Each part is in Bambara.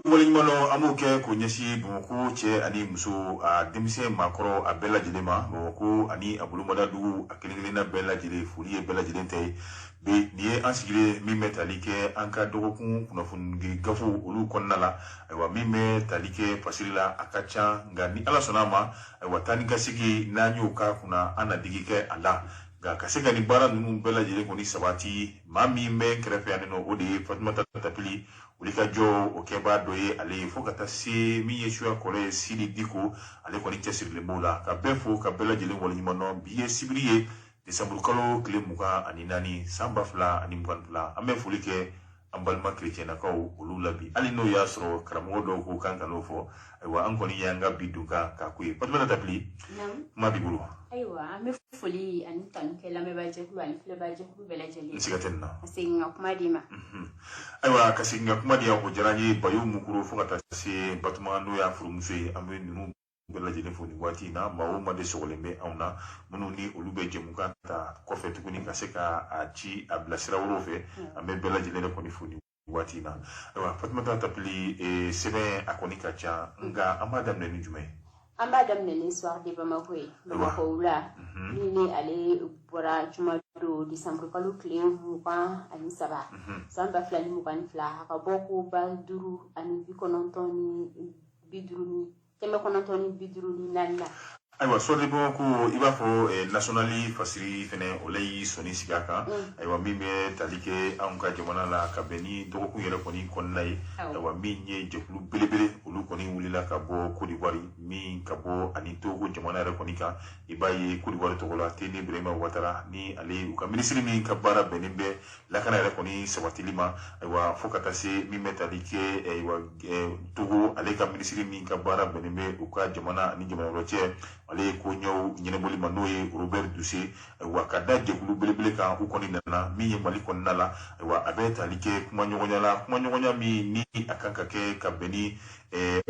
Waleɲuman dɔn an b'o kɛ k'o ɲɛsin Bamakɔ cɛ ani muso, a denmisɛn, maakɔrɔ, a bɛɛ lajɛlen ma. Bamakɔ ani a bolomadadugu a kelen kelenna bɛɛ lajɛlen, foli ye bɛɛ lajɛlen ta ye. Bi nin ye an sigilen min bɛ tali kɛ an ka dɔgɔkun kunnafoni gafew olu kɔnɔna la. Ayiwa, min bɛ tali kɛ fasiri la, a ka ca, nka ni Ala sɔnna a ma, ayiwa, taa ni ka segin n'an y'o k'a kunna, an na digi kɛ a la. Nka ka se ka nin baara ninnu bɛɛ lajɛlen kɔni sabati, maa min bɛ n kɛrɛfɛ yan nɔ, o de ye Fatumata Tapili. Wulikajɔ o kɛbaa dɔ ye ale ye, fo ka taa se min ye suya kɔrɔ ye, Sidi Diko, ale kɔni cɛsirilen b'o la. Ka bɛɛ fo, ka bɛɛ lajɛlen waleɲuman dɔn. Bi ye sibiri ye, desanburukalo tile 24, san 2022. An bɛ foli kɛ an balima kerecɛnnakaw olu la bi, hali n'o y'a sɔrɔ karamɔgɔ dɔw ko k'an kan'o fɔ. Ayiwa, an kɔni y'an ka bi dunkan k'a ko ye. Fatumata Tapili, kuma b'i bolo. Ayiwa, an bɛ foli ani tanu kɛ lamɛnbaajɛkulu ani filɛbaajɛkulu bɛɛ lajɛlen. N siga tɛ nin na. Ka segin ka kuma d'i ma. Ayiwa, ka segin ka kuma di yan, o diyara n ye. Bayo Mukuro, fo ka taa se Batuma, n'o y'a furumuso ye, an bɛ ninnu bɛɛ lajɛlen fo nin waati in na. Maa o maa de sɔgɔlen bɛ anw na, minnu ni olu bɛ jɛmukan ta kɔfɛ tuguni ka se ka a ci a bila sira wɛrɛw fɛ, an bɛ bɛɛ lajɛlen de kɔni fo nin waati in na. Ayiwa, Fatumata Tapili, sɛbɛn a kɔni ka ca, nka an b'a daminɛ ni jumɛn ye? An b'a daminɛ ni Soir de Bamako ye, Bamakɔ wula, min ni ale bɔra jumadon, décembre kalo tile 23, san 2022. A ka bɔ ko ba duuru ani bi kɔnɔntɔn ni bi duuru ni 954 na. Ayiwa, Soir de Bamako, i b'a fɔ National fasiri fɛnɛ, o la y'i sɔnni sigi a kan. Ayiwa, min bɛ tali kɛ anw ka jamana la, ka bɛn ni dɔgɔkun yɛrɛ kɔni kɔnɔna ye, ayiwa, min ye jɛkulu belebele, olu kɔni wulila ka bɔ Côte d'Ivoire, min ka bɔ ani Togo jamana yɛrɛ kɔni kan. I b'a ye Côte d'Ivoire tɔgɔ la, Téné Birahima Ouattara ni ale u ka minisiri min ka baara bɛnnen bɛ lakana yɛrɛ kɔni sabatili ma. Ayiwa, fo ka taa se min bɛ tali kɛ, ayiwa, Togo, ale ka minisiri min ka baara bɛnnen bɛ u ka jamana ani jamana wɛrɛ cɛ, ale ye ko ɲɛw ɲɛnabɔli ma, n'o ye Robert Dussey. Ayiwa, ka da jɛkulu belebele kan, u kɔni nana min ye Mali kɔnɔna la. Ayiwa, a bɛ tali kɛ kumaɲɔgɔnya la, kumaɲɔgɔnya min ni a kan ka kɛ ka bɛn ni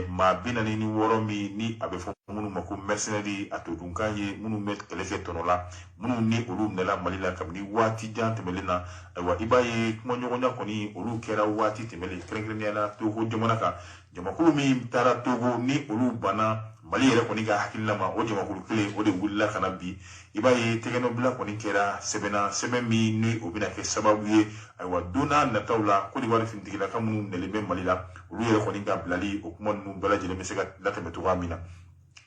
maa 46 min ni a bɛ fɔ minnu ma ko mercenaires, a to dunkan ye minnu bɛ kɛlɛ kɛ tɔnɔ la, minnu ni olu minɛla Mali la kabini waati jan tɛmɛlen na. Ayiwa, i b'a ye kumaɲɔgɔnya kɔni olu kɛra waati tɛmɛlen, kɛrɛnkɛrɛnnenya la Togo jamana kan. Jamakulu min taara Togo ni olu banna Mali yɛrɛ kɔni ka hakilina ma, o jamakulu kelen o de wulila ka na bi. I b'a ye tɛgɛnɔbila kɔni kɛra sɛbɛnna, sɛbɛn min ni o bɛna kɛ sababu ye, ayiwa, don n'a nataw la, Côte d'Ivoire finitigilaka minnu minɛlen bɛ Mali la, olu yɛrɛ kɔni ka bilali, o kuma ninnu bɛɛ lajɛlen bɛ se ka latɛmɛ cogoya min na.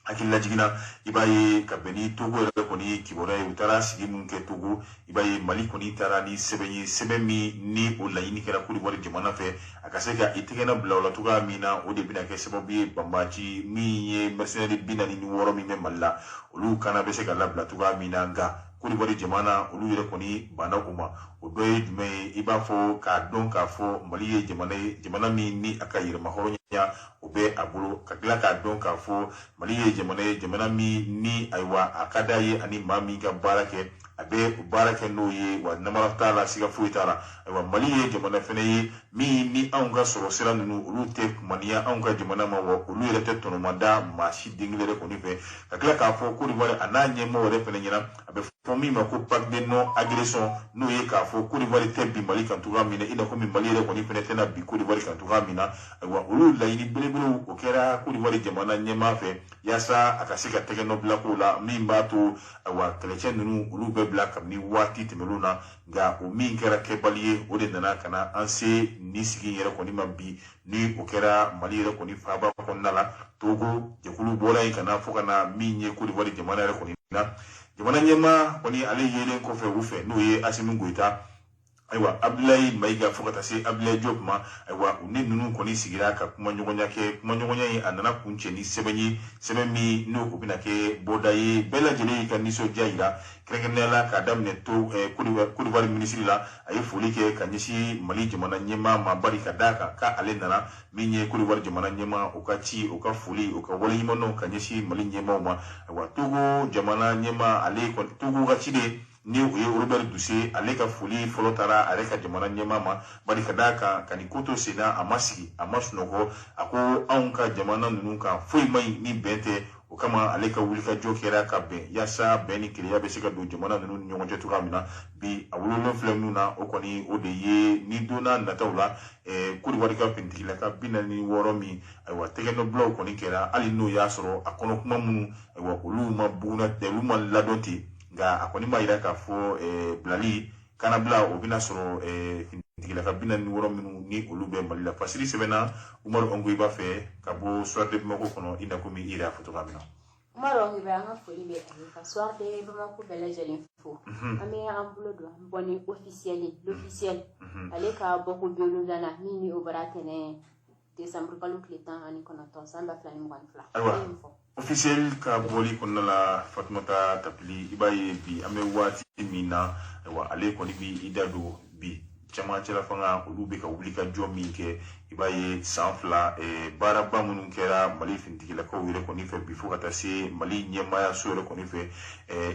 Hakililajigin, i b'a ye ka bɛn ni Togo yɛrɛ kɔni kibaruya ye, u taara sigi min kɛ Togo, i b'a ye Mali kɔni taara ni sɛbɛn ye, sɛbɛn min ni o laɲini kɛra Côte d'Ivoire jamana fɛ, a ka se ka i tɛgɛnɔ bila o la cogoya min na, o de bɛna kɛ sababu ye banbaanci min ye mercenaires 46 min bɛ Mali la, olu kana bɛ se ka labila cogoya min na. Nka Côte d'Ivoire jamana, olu yɛrɛ kɔni banna o ma. O dɔ ye jumɛn ye? I b'a fɔ k'a dɔn k'a fɔ Mali ye jamana ye, jamana min ni a ka yɛrɛmahɔrɔnya o bɛ a bolo, ka tila k'a dɔn k'a fɔ Mali ye jamana ye, jamana min ni, ayiwa, a ka d'a ye ani maa min ka baara kɛ, a bɛ baara kɛ n'o ye, wa namara t'a la, siga foyi t'a la. Ayiwa, Mali ye jamana fɛnɛ ye min ni anw ka sɔrɔ sira ninnu, olu tɛ kumaniya anw ka jamana ma, wa olu yɛrɛ tɛ tɔnɔmada maa si den kelen yɛrɛ kɔni fɛ. Ka tila k'a fɔ Côte d'Ivoire a n'a ɲɛmɔgɔ yɛrɛ fɛnɛ ɲɛna, a bɛ fɔ min ma ko pacte de non agression, n'o ye k'a fɔ Côte d'Ivoire tɛ bin Mali kan cogoya min na, i n'a fɔ min Mali yɛrɛ kɔni fɛnɛ tɛna bin Côte d'Ivoire kan cogoya min na. Ayiwa, olu laɲini belebelew, o kɛra Côte d'Ivoire jamana ɲɛmaa fɛ, yaasa a ka se ka tɛgɛ nɔ bila kow la min b'a to, ayiwa, kɛlɛcɛ ninnu olu bɛ bila kabini waati tɛmɛnenw na. Nka o min kɛra kɛbali ye, o de nana ka na an se nin sigi yɛrɛ kɔni ma bi, ni o kɛra Mali yɛrɛ kɔni faaba kɔnɔna la. Togo jɛkulu bɔra yen ka na fo ka na min ye Côte d'Ivoire jamana yɛrɛ kɔni na. Jamana ɲɛmaa kɔni, ale yelen kɔfɛ u fɛ, n'o ye Assimi Goïta, ayiwa, Abdoulaye Maïga, fo ka taa se Abdoulaye Diop ma, ayiwa, u ni ninnu kɔni sigira ka kumaɲɔgɔnya kɛ. Kumaɲɔgɔnya in, a nana kuncɛ ni sɛbɛn ye, sɛbɛn min n'o o bɛna kɛ bɔda ye. Bɛɛ lajɛlen y'i ka nisɔndiya yira, kɛrɛnkɛrɛnnenya la k'a daminɛ to Côte d'Ivoire minisiri la. A ye foli kɛ ka ɲɛsin Mali jamana ɲɛmaa ma, bari ka d'a kan k'ale nana min ye Côte d'Ivoire jamana ɲɛmaa, o ka ci, o ka foli, o ka waleɲumandɔn ka ɲɛsin Mali ɲɛmaaw ma. Ayiwa, Togo jamana ɲɛmaa, ale kɔni, Togo ka ciden ni o ye Robert Dussey, ale ka foli fɔlɔ taara a yɛrɛ ka jamana ɲɛmaa ma, bari ka d'a kan ka nin ko to sen na, a ma sigi, a ma sunɔgɔ. A ko anw ka jamana ninnu kan, foyi man ɲi ni bɛn tɛ. O kama ale ka wulikajɔ kɛra ka bɛn yaasa bɛn ni kelenya bɛ se ka don jamana ninnu ni ɲɔgɔn cɛ cogoya min na. Bi a wololen filɛ minnu na, o kɔni o de ye ni don n'a nataw la, Kodiwari ka finitigilaka 46 min, ayiwa, tɛgɛnɔbilaw kɔni kɛra, hali n'o y'a sɔrɔ a kɔnɔ kuma minnu, ayiwa, olu ma buguna, olu ma ladɔn ten, nka a kɔni b'a yira k'a fɔ bilali kanabila o bɛna sɔrɔ finitigilaka 46 minnu ni olu bɛ Mali la. Fasiri sɛbɛnna Umaru Ongoyiba fɛ ka bɔ Soir de Bamako kɔnɔ, i na komi i yɛrɛ y'a fɔ cogoya min na. Umaru Ongoyiba, an ka foli bɛ a ye, ka Soir de Bamako bɛɛ lajɛlen fo. An bɛ an bolo don an bɔ ni officiel, l'officiel ale ka bɔko 70nan min ni o bɔra tɛnɛ décembre kalo tile 19 san 2022. Ayiwa, officiel ka bɔli kɔnɔna la, Fatumata Tapili, i b'a ye bi an bɛ waati min na, ayiwa, ale kɔni bi i da don bi cɛmancɛla fanga olu bɛ ka wuli ka jɔ min kɛ. I b'a ye san 2 baaraba minnu kɛra Mali finitigilakaw yɛrɛ kɔni fɛ bi fo ka taa se Mali ɲɛmaayaso yɛrɛ kɔni fɛ,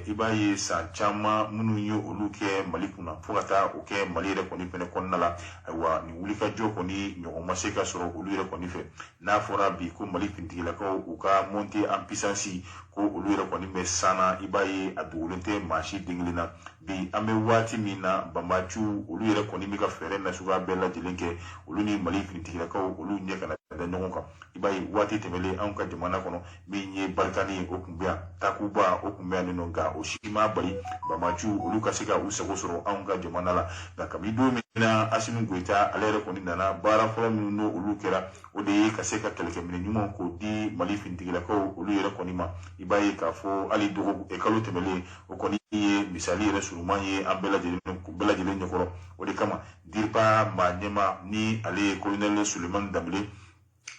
i b'a ye san caman minnu ye olu kɛ Mali kunna fo ka taa o kɛ Mali yɛrɛ kɔni fɛnɛ kɔnɔna la. Ayiwa, nin wulikajɔ kɔni ɲɔgɔn ma se ka sɔrɔ olu yɛrɛ kɔni fɛ. N'a fɔra bi ko Mali finitigilakaw u ka montée en puissance, ko olu yɛrɛ kɔni bɛ sanna, i b'a ye a dogolen tɛ maa si den kelen na. Bi an bɛ waati min na, banbaciw olu yɛrɛ kɔni bɛ ka fɛɛrɛ nasuguya bɛɛ lajɛlen kɛ olu ni Mali finitigilakaw olu ɲɛ kana da ɲɔgɔn kan. I b'a ye waati tɛmɛlen anw ka jamana kɔnɔ, min ye Barikani ye, o tun bɛ yan, Takuba o tun bɛ yan nɔ, nka o si ma bali banbaciw olu ka se ka u sago sɔrɔ anw ka jamana la. Nka kabi don min na Asimi Goyita ale yɛrɛ kɔni nana, baara fɔlɔ minnu n'o olu kɛra, o de ye ka se ka kɛlɛkɛminɛ ɲumanw k'o di Mali finitigilakaw olu yɛrɛ kɔni ma. I b'a ye k'a fɔ hali dɔgɔ kalo tɛmɛlen, o kɔni ye misali yɛrɛ surunman ye an bɛɛ lajɛlen ɲɛkɔrɔ. O de kama DIRPA maa ɲɛma ni ale ye colonel Sulemani Danbele,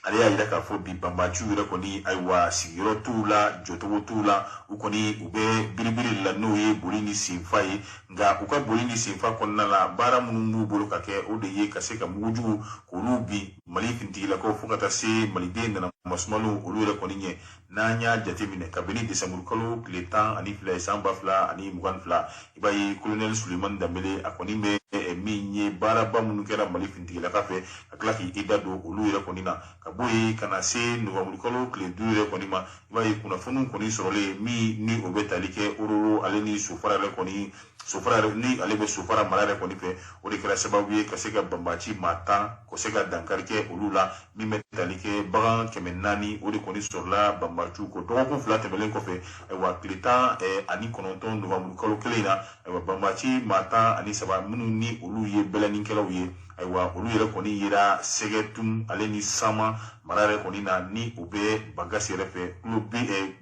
ale y'a yira k'a fɔ bi banbaciw yɛrɛ kɔni, ayiwa, sigiyɔrɔ t'u la, jɔcogo t'u la, u kɔni u bɛ biribiri la, n'o ye boli ni senfa ye. Nka u ka boli ni senfa kɔnɔna la, baara minnu b'u bolo ka kɛ, o de ye ka se ka mugujugu k'olu bin Mali finitigilakaw fo ka taa se maliden nana masumaliw olu yɛrɛ kɔni ɲɛ. N'an y'a jateminɛ kabini desanburu kalo tile 12 ye san 2022, i b'a ye colonel Sulemani Danbele a kɔni bɛ min ye baaraba minnu kɛra Mali finitigilaka fɛ, ka tila k'i da don olu yɛrɛ kɔni na. Ka bɔ yen ka na se novanburu kalo tile 5 yɛrɛ kɔni ma, i b'a ye kunnafoniw kɔni sɔrɔlen min ni o bɛ tali kɛ Ororo ale ni Sofara yɛrɛ kɔni, Sofara yɛrɛ ni ale bɛ Sofara mara yɛrɛ kɔni fɛ, o de kɛra sababu ye ka se ka banbaci maa 10 ka se ka dankari kɛ olu la, min bɛ tali kɛ bagan 400, o de kɔni sɔrɔla banbaciw kɔ. Dɔgɔkun 2 tɛmɛnen kɔfɛ, ayiwa, tile 19 novanburu kalo kelen in na, ayiwa, banbaci maa 13 minnu ni olu ye bɛlɛnikɛlaw ye, ayiwa, olu yɛrɛ kɔni yera Sɛgɛtum ale ni Sama mara yɛrɛ kɔni na, ni o bɛ Bankasi yɛrɛ fɛ, kulo bi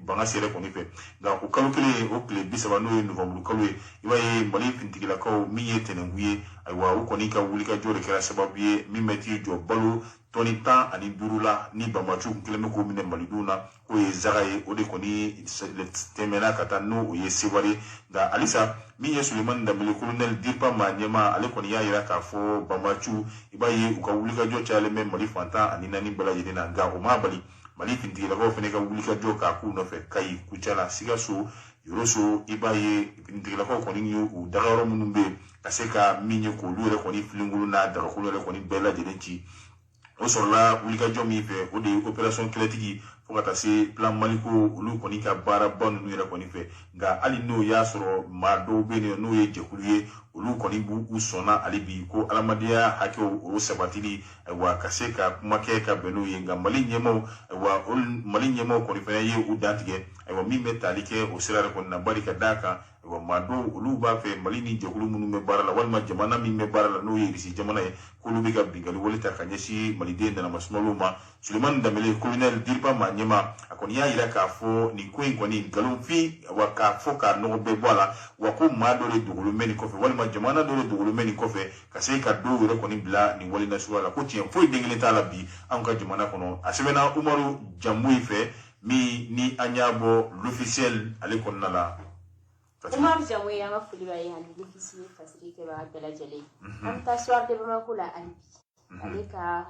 Bankasi yɛrɛ kɔni fɛ. Nka o kalo kelen, o tile 30, n'o ye novanburu kalo ye, i b'a ye Mali finitigilakaw min ye tɛnɛnku ye, ayiwa, u kɔni ka wulikajɔ de kɛra sababu ye min bɛ t'i jɔ balo tɔni 15 la ni banbaciw kun kɛlen bɛ k'o minɛ malidenw na, k'o ye zaga ye, o de kɔni tɛmɛna ka taa n'o ye Seware. Nka halisa min ye Sulemani Danbele, colonel DIRPA maa ɲɛmaa, ale kɔni y'a yira k'a fɔ banbaciw, i b'a ye u ka wulikajɔ cayalen bɛ Mali fan 14 bɛɛ lajɛlen na. Nka o m'a bali Mali finitigilakaw fana ka wulikajɔ k'a k'u nɔfɛ Kayi, Kucala, Sikaso, Yoroso. I b'a ye finitigilakaw kɔni ye u dagayɔrɔ minnu bɛ yen, ka se ka min ye k'olu yɛrɛ kɔni filenkolon n'a dagakolon yɛrɛ kɔni bɛɛ lajɛlen ci. O sɔrɔla wulikajɔ min fɛ, o de ye opération kɛlɛtigi fo ka taa se plan Maliko olu kɔni ka baaraba ninnu yɛrɛ kɔni fɛ. Nka hali n'o y'a sɔrɔ maa dɔw bɛ yen n'o ye jɛkulu ye, olu kɔni b'u sɔnna hali bi ko adamadenya hakɛw o sabatili, ayiwa, ka se ka kuma kɛ ka bɛn n'o ye. Nka Mali ɲɛmaaw, ayiwa, Mali ɲɛmaaw kɔni fana ye u dantigɛ, ayiwa, min bɛ tali kɛ o sira yɛrɛ kɔni na, bari ka d'a kan, ayiwa, maa dɔw olu b'a fɛ Mali ni jɛkulu minnu bɛ baara la walima jamana min bɛ baara la, n'o ye Irisi jamana ye, k'olu bɛ ka binkanni wale ta ka ɲɛsin maliden nanamasumaliw ma. Sulemani Danbele, colonel DIRPA maa ɲɛmaa, a kɔni y'a yira k'a fɔ nin ko in kɔni nkalonfin, wa k'a fɔ k'a nɔgɔ bɛɛ bɔ a la, wa ko maa dɔ de dogolen bɛ nin kɔfɛ walima jamana dɔ de dogolen bɛ nin kɔfɛ ka se ka dɔw yɛrɛ kɔni bila nin wale nasuguya la, ko tiɲɛ foyi den kelen t'a la bi anw ka jamana kɔnɔ. A sɛbɛnna Umaru Jamuyi fɛ min ni an y'a bɔ l'officiel ale kɔnɔna la. Umaru Jamuyi, an ka foli b'a ye ani l'officiel fasiri kɛbaga bɛɛ lajɛlen. An bɛ taa Soir de Bamako la hali bi, ale ka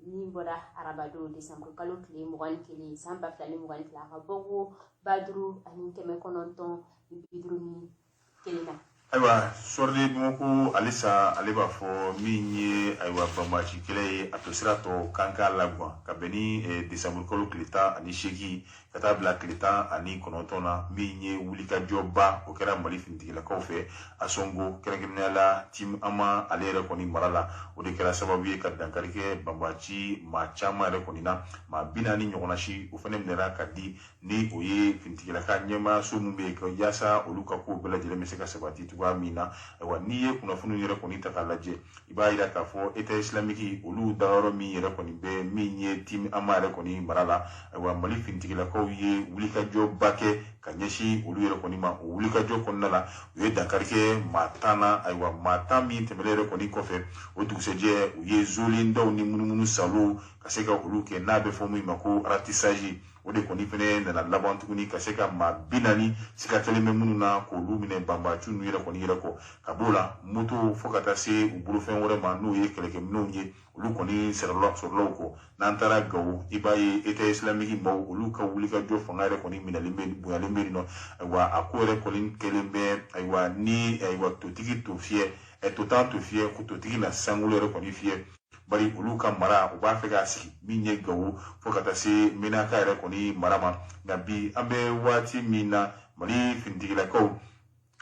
min bɔra arabadon décembre kalo tile 21 san 2022, a ka bɔ ko 5951 na. Ayiwa, Soir de Bamako halisa, ale b'a fɔ min ye, ayiwa, banbaanci kɛlɛ ye, a to sira tɔ k'an k'a lagwan ka bɛn ni desanburu kalo tile 18 ka taa bila tile 19 na. Min ye wulikajɔba, o kɛra Mali finitigilakaw fɛ Asɔngo, kɛrɛnkɛrɛnnenya la Tim Ama, ale yɛrɛ kɔni mara la. O de kɛra sababu ye ka dankari kɛ banbaanci maa caman yɛrɛ kɔni na. Maa 40 ɲɔgɔnna si, o fana minɛra ka di ni o ye finitigilaka ɲɛmaayaso min bɛ yen, ka yaasa olu ka kow bɛɛ lajɛlen bɛ se ka sabati cogoya min na. Ayiwa, n'i ye kunnafoniw yɛrɛ kɔni ta k'a lajɛ, i b'a yira k'a fɔ État islamique, olu dagayɔrɔ min yɛrɛ kɔni bɛ min ye Tim Ama yɛrɛ kɔni mara la, ayiwa, Mali finitigilakaw ye wulikajɔba kɛ ka ɲɛsin olu yɛrɛ kɔni ma. O wulikajɔ kɔnɔna la, u ye dankari kɛ maa 10 na. Ayiwa, maa 10 min tɛmɛnen yɛrɛ kɔni kɔfɛ, o dugusɛjɛ u ye zolendaw ni munumunu salow ka se ka olu kɛ, n'a bɛ fɔ min ma ko ratissage. O de kɔni fɛnɛ nana laban tuguni ka se ka maa 40, siga kɛlen bɛ minnu na, k'olu minɛ banbaanci ninnu yɛrɛ kɔni yɛrɛ kɔ. Ka b'o la, moto fo ka taa se u bolofɛn wɛrɛ ma, n'o ye kɛlɛkɛminɛnw ye, olu kɔni sɔrɔla u kɔ. N'an taara Gawo, i b'a ye État islamique maaw, olu ka wulikajɔ fanga yɛrɛ kɔni minɛlen bɛ, bonyalen bɛ yen nɔ. Ayiwa, a ko yɛrɛ kɔni kɛlen bɛ, ayiwa, ni ayiwa totigi to fiyɛ, to tan to fiyɛ, ko totigi na sankolo yɛrɛ kɔni fiyɛ, bari olu ka mara, u b'a fɛ k'a sigi min ye Gawo fo ka taa se Menaka yɛrɛ kɔni mara ma. Nka bi, an bɛ waati min na, Mali finitigilakaw,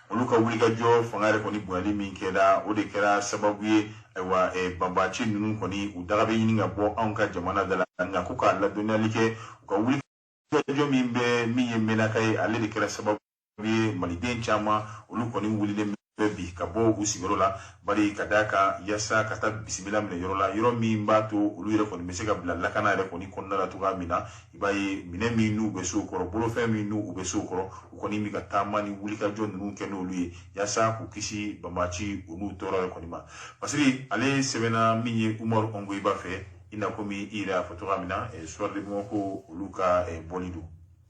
olu ka wulikajɔ fanga yɛrɛ kɔni bonyali min kɛra, o de kɛra sababu ye, ayiwa, banbaanci ninnu kɔni, u daga bɛ ɲini ka bɔ anw ka jamana da la. Nka ko k'a ladɔnniyali kɛ, u ka wulikajɔ min bɛ min ye Menaka ye, ale de kɛra sababu ye maliden caman, olu kɔni wulilen bɛ bi ka bɔ u sigiyɔrɔ la, bari ka d'a kan yaasa ka taa bisimila minɛ yɔrɔ la, yɔrɔ min b'a to olu yɛrɛ kɔni bɛ se ka bila lakana yɛrɛ kɔni kɔnɔna la cogoya min na. I b'a ye minɛn min n'u bɛ so kɔrɔ, bolofɛn min n'u bɛ so kɔrɔ, u kɔni bɛ ka taama ni wulikajɔ ninnu kɛ n'olu ye, yaasa k'u kisi banbaanci u n'u tɔɔrɔ yɛrɛ kɔni ma. Parce que ale sɛbɛnna min ye Umaru Ongoyiba fɛ, i n'a komi i yɛrɛ y'a fɔ cogoya min na, Soir de Bamako, olu ka bɔli don.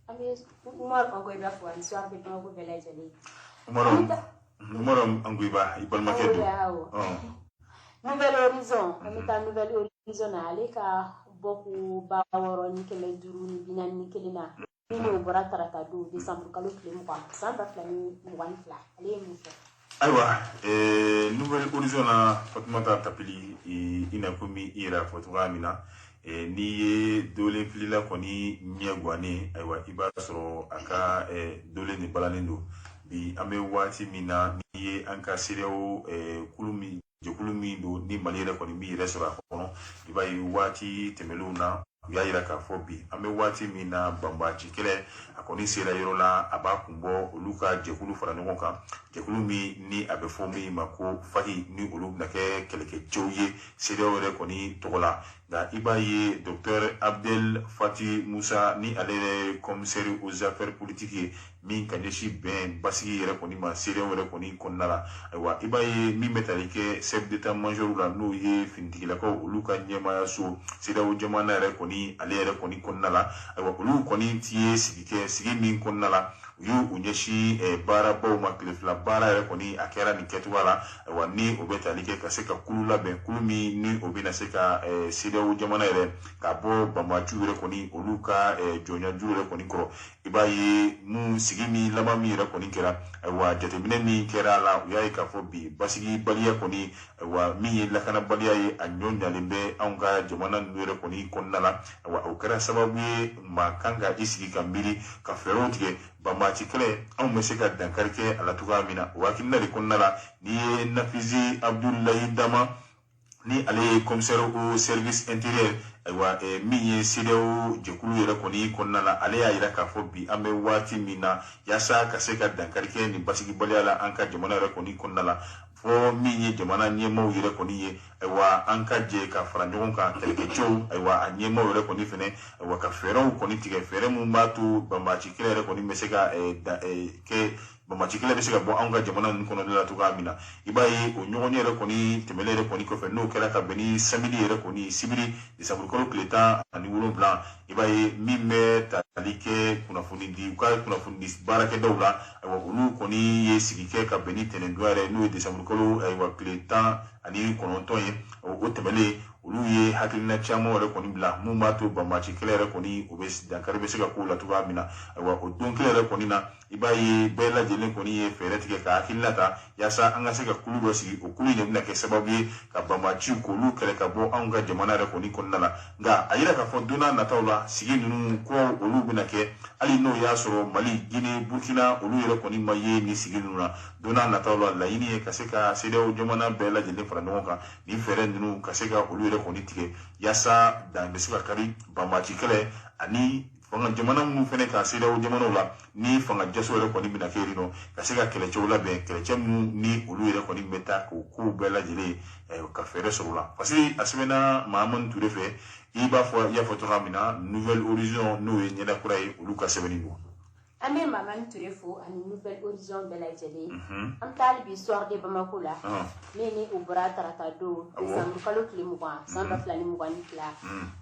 An bɛ Umaru Ongoyiba fo ani Soir de Bamako bɛɛ lajɛlen. Umaru Ongoyiba, i balimakɛ don. Nouvel Horizon, an bɛ taa Nouvel Horizon na. Ale ka bɔko 6541 na, min n'o bɔra tarata don, décembre kalo tile 20, san 2022, ale ye mun fɔ? Ayiwa, Nouvel Horizon na, Fatumata Tapili, i n'a komi i yɛrɛ y'a fɔ cogoya min na, n'i ye dolen filila kɔni ɲɛ guwanen, ayiwa, i b'a sɔrɔ a ka dolen de balannen don. Bi, an bɛ waati min na, n'i ye an ka CEDEAO kulu min, jɛkulu min don ni Mali yɛrɛ kɔni b'i yɛrɛ sɔrɔ a kɔnɔ, i b'a ye waati tɛmɛnlenw na, u y'a yira k'a fɔ bi, an bɛ waati min na, banbaanci kɛlɛ, a kɔni sera yɔrɔ la, a b'a kun bɔ. Olu ka jɛkulu fara ɲɔgɔn kan, jɛkulu min ni a bɛ fɔ min ma ko FACT, ni olu bɛna kɛ kɛlɛkɛcɛw ye CEDEAO yɛrɛ kɔni tɔgɔ la. Nka i b'a ye docteur Abdel Fati Musa, ni ale yɛrɛ ye commissaire aux affaires politiques ye, min ka ɲɛsin bɛn basigi yɛrɛ kɔni ma CEDEAO yɛrɛ kɔni kɔnɔna la, ayiwa, i b'a ye min bɛ tali kɛ chef d'état major la, n'o ye finitigilakaw, olu ka ɲɛmaayaso CEDEAO jamana yɛrɛ kɔni, ale yɛrɛ kɔni kɔnɔna la, ayiwa, olu kɔni ti ye sigi kɛ, sigi min kɔnɔna la u y'u u ɲɛsin baarabaw ma. Tile 2 baara yɛrɛ kɔni, a kɛra nin kɛcogoya la. Ayiwa, ni o bɛ tali kɛ ka se ka kulu labɛn, kulu min ni o bɛna se ka CEDEAO jamana yɛrɛ ka bɔ banbaanciw yɛrɛ kɔni, olu ka jɔnya juru yɛrɛ kɔni kɔrɔ. I b'a ye mun sigi min laban min yɛrɛ kɔni kɛra, ayiwa, jateminɛ min kɛra a la, u y'a ye k'a fɔ bi basigibaliya kɔni, ayiwa, min ye lakanabaliya ye, a ɲɔ ɲalen bɛ anw ka jamana ninnu yɛrɛ kɔni kɔnɔna la. Ayiwa, o kɛra sababu ye maa kan ka i sigi ka miiri ka fɛɛrɛw tigɛ, banbaanci kɛlɛ, anw bɛ se ka dankari kɛ a la cogoya min na. O hakilina de kɔnɔna la, n'i ye Nafizi Abudulayi Dama, ni ale ye commissaire au service intérieur, ayiwa, min ye CEDEAO jɛkulu yɛrɛ kɔni kɔnɔna la, ale y'a yira k'a fɔ bi, an bɛ waati min na, yaasa ka se ka dankari kɛ nin basigibaliya la an ka jamana yɛrɛ kɔni kɔnɔna la, fɔ min ye jamana ɲɛmaaw yɛrɛ kɔni ye, ayiwa, an ka jɛ ka fara ɲɔgɔn kan, kɛlɛkɛcɛw, ayiwa, a ɲɛmaaw yɛrɛ kɔni fɛnɛ, ayiwa, ka fɛɛrɛw kɔni tigɛ, fɛɛrɛ mun b'a to banbaanci kɛlɛ yɛrɛ kɔni bɛ se ka kɛ, banbaanci kɛlɛ bɛ se ka bɔ anw ka jamana ninnu kɔnɔna la cogoya min na. I b'a ye o ɲɔgɔnye yɛrɛ kɔni tɛmɛnen yɛrɛ kɔni kɔfɛ, n'o kɛra ka bɛn ni samedi yɛrɛ kɔni, sibiri, desanburu kalo tile 17, i b'a ye min bɛ tali kɛ kunnafoni di, u ka kunnafoni di baarakɛdaw la, ayiwa, olu kɔni ye sigi kɛ ka bɛn ni tɛnɛndon yɛrɛ, n'o ye desanburu kalo, ayiwa, tile 19 ye. O tɛmɛnen, Olu ye hakilina caman yɛrɛ kɔni bila mun b'a to banbaanci kɛlɛ yɛrɛ kɔni o bɛ dankari bɛ se ka k'o la cogoya min na. Ayiwa, o don kelen yɛrɛ kɔni na, i b'a ye bɛɛ lajɛlen kɔni ye fɛɛrɛ tigɛ ka hakilina ta yaasa an ka se ka kulu dɔ sigi. O kulu in de bɛna kɛ sababu ye ka banbaanciw k'olu kɛlɛ ka bɔ anw ka jamana yɛrɛ kɔni kɔnɔna la. Nka a yira k'a fɔ don n'a nataw la, sigi ninnu ko olu bɛna kɛ, hali n'o y'a sɔrɔ Mali, Guinée, Burkina, olu yɛrɛ kɔni ma ye nin sigi ninnu na. Don n'a nataw la, laɲini ye ka se ka CEDEAO jamana bɛɛ lajɛlen fara ɲɔgɔn kan, nin fɛɛrɛ ninnu ka se ka olu yɛrɛ kɔni tigɛ yaasa dan bɛ se ka kari banbaanci kɛlɛ ani fanga jamana minnu fɛnɛ ka CEDEAO jamanaw la ni fanga jaso yɛrɛ kɔni bɛna kɛ yen nɔ, ka se ka kɛlɛcɛw labɛn, kɛlɛcɛ minnu ni olu yɛrɛ kɔni bɛ taa k'o kow bɛɛ lajɛlen ka fɛɛrɛ sɔrɔ o la. Parce que a sɛbɛnna Mahamani Ture fɛ, i b'a fɔ i y'a fɔ cogoya min na, Nouvel Horizon, n'o ye ɲɛda kura ye, olu ka sɛbɛnni don. An bɛ Mamani Ture fo ani Nouvel Horizon bɛɛ lajɛlen. An bɛ taa hali bi Soir de Bamako la, min ni o bɔra tarata don, décembre kalo tile 20, san 2022,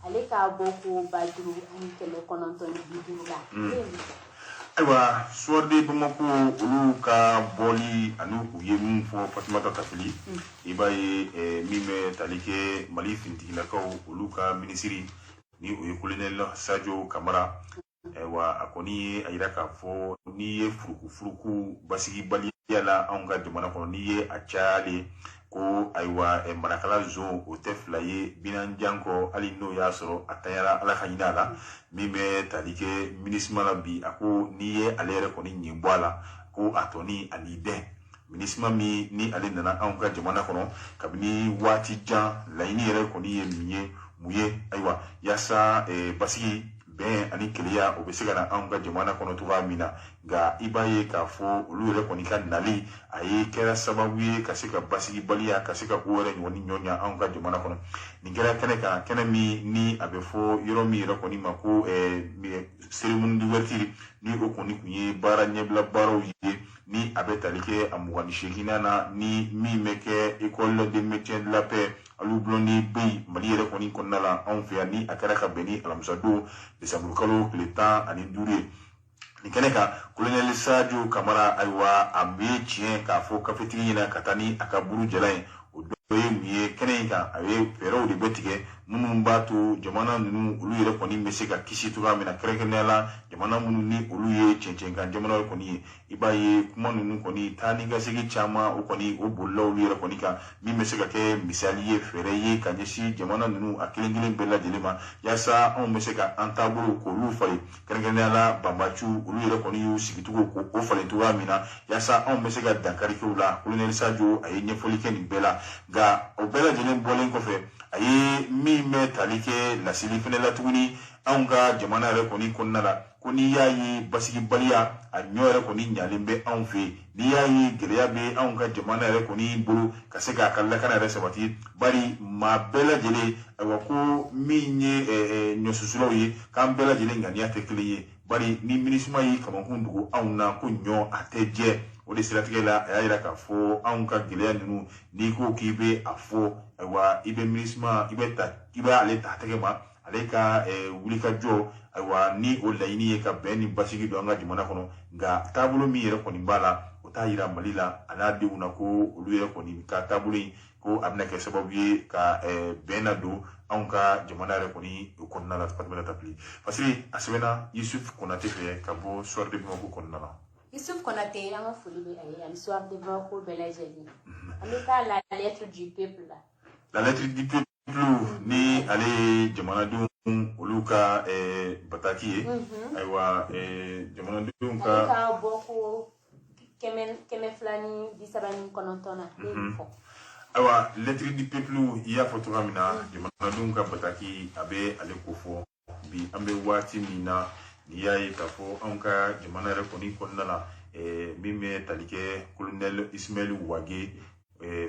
ale ka bɔ ko 5950 la. Ne ye min fɔ. Ayiwa, Soir de Bamako olu ka bɔli ani u ye min fɔ, Fatumata Tafili, i b'a ye min bɛ tali kɛ Mali finitigilakaw olu ka minisiri, ni o ye colonel Sadio Kamara. Ayiwa, a kɔni ye a yira k'a fɔ n'i ye furukufuruku basigibaliya la anw ka jamana kɔnɔ, n'i ye a cayalen ko, ayiwa, marakala zon o tɛ fila ye binanjan kɔ, hali n'o y'a sɔrɔ a tanyara Ala ka ɲin'a la. Min bɛ tali kɛ MINUSMA la bi, a ko n'i ye ale yɛrɛ kɔni ɲin bɔ a la, ko a tɔni ani dɛn MINUSMA min ni ale nana anw ka jamana kɔnɔ kabini waati jan, laɲini yɛrɛ kɔni ye min ye, mun ye? Ayiwa, yaasa basigi, bɛn ani kelenya o bɛ se ka na anw ka jamana kɔnɔ cogoya min na. Nka i b'a ye k'a fɔ olu yɛrɛ kɔni ka nali, a ye kɛra sababu ye ka se ka basigibaliya, ka se ka ko yɛrɛ ɲɔgɔn ni ɲɔ ɲa anw ka jamana kɔnɔ. Nin kɛra kɛnɛ kan, kɛnɛ min ni a bɛ fɔ yɔrɔ min yɛrɛ kɔni ma ko cérémonie d'ouverture, ni o kɔni tun ye baara ɲɛbila baaraw ye, ni a bɛ tali kɛ a 28nan na, ni min bɛ kɛ école de maintien de la paix Aliou Blondin Bey Mali yɛrɛ kɔni kɔnɔna la anw fɛ yan, ni a kɛra ka bɛn ni alamisa don, décembre kalo tile 15 ye. Nin kɛnɛ kan, colonel Sadio Kamara, ayiwa, a bɛ tiɲɛ k'a fɔ kafetigi ɲɛna ka taa ni a ka buru jalan ye. O dɔ ye mun ye? Kɛnɛ in kan, a ye fɛɛrɛw de bɛ tigɛ minnu b'a to jamana ninnu olu yɛrɛ kɔni bɛ se ka kisi cogoya min na, kɛrɛnkɛrɛnnenya la jamana minnu ni olu ye cɛncɛnkan jamanaw kɔni ye. I b'a ye kuma ninnu kɔni taa ni ka segin caman, o kɔni o bolila olu yɛrɛ kɔni kan, min bɛ se ka kɛ misali ye, fɛɛrɛ ye ka ɲɛsin jamana ninnu a kelen kelen bɛɛ lajɛlen ma, yaasa anw bɛ se ka an taabolo k'olu falen, kɛrɛnkɛrɛnnenya la banbaciw olu yɛrɛ kɔni y'u sigicogo k'o falen cogoya min na, yaasa anw bɛ se ka dankari kɛ u la. Colonel Sadio a ye ɲɛfɔli kɛ nin bɛɛ la. Nka o bɛɛ lajɛlen bɔlen kɔfɛ, a ye min bɛ tali kɛ laseli fɛnɛ la tuguni anw ka jamana yɛrɛ kɔni kɔnɔna la, ko n'i y'a ye basigibaliya a ɲɔ yɛrɛ kɔni ɲalen bɛ anw fɛ yen, n'i y'a ye gɛlɛya bɛ anw ka jamana yɛrɛ kɔni bolo ka se k'a ka lakana yɛrɛ sabati, bari maa bɛɛ lajɛlen, ayiwa, ko min ye ɲɔsusulaw ye, k'an bɛɛ lajɛlen ŋaniya tɛ kelen ye, bari ni MINUSMA y'i kamankun dogo anw na, ko ɲɔ a tɛ jɛ. O de siratigɛ la, a y'a yira k'a fɔ anw ka gɛlɛya ninnu, n'i ko k'i bɛ a fɔ, ayiwa, i bɛ MINUSMA i bɛ ta, i bɛ ale ta tɛgɛ ma, ale ka wulikajɔ, ayiwa, ni o laɲini ye ka bɛn ni basigi don an ka jamana kɔnɔ. Nka taabolo min yɛrɛ kɔni b'a la, o t'a yira Mali la a n'a denw na ko olu yɛrɛ kɔni ka taabolo in, ko a bɛna kɛ sababu ye ka bɛn na don anw ka jamana yɛrɛ kɔni kɔnɔna la. Fatumata Tapili, parce que a sɛbɛnna Yusuf Konate fɛ ka bɔ Soir de Bamako kɔnɔna la. Yusuf Konate, an ka foli bɛ a ye ani Soir de Bamako bɛɛ lajɛlen. An bɛ taa La Lettre du Peuple la. La Lettre du Peuple, ni ale ye jamanadenw olu ka bataki ye, ayiwa, jamanadenw ka ale ka bɔ ko 239 na, ne y'o fɔ. Ayiwa, Lettre du Peuple, i y'a fɔ cogoya min na, jamanadenw ka bataki, a bɛ ale ko fɔ bi. An bɛ waati min na, n'i y'a ye k'a fɔ anw ka jamana yɛrɛ kɔni kɔnɔna la, min bɛ tali kɛ colonel Ismaël Wage,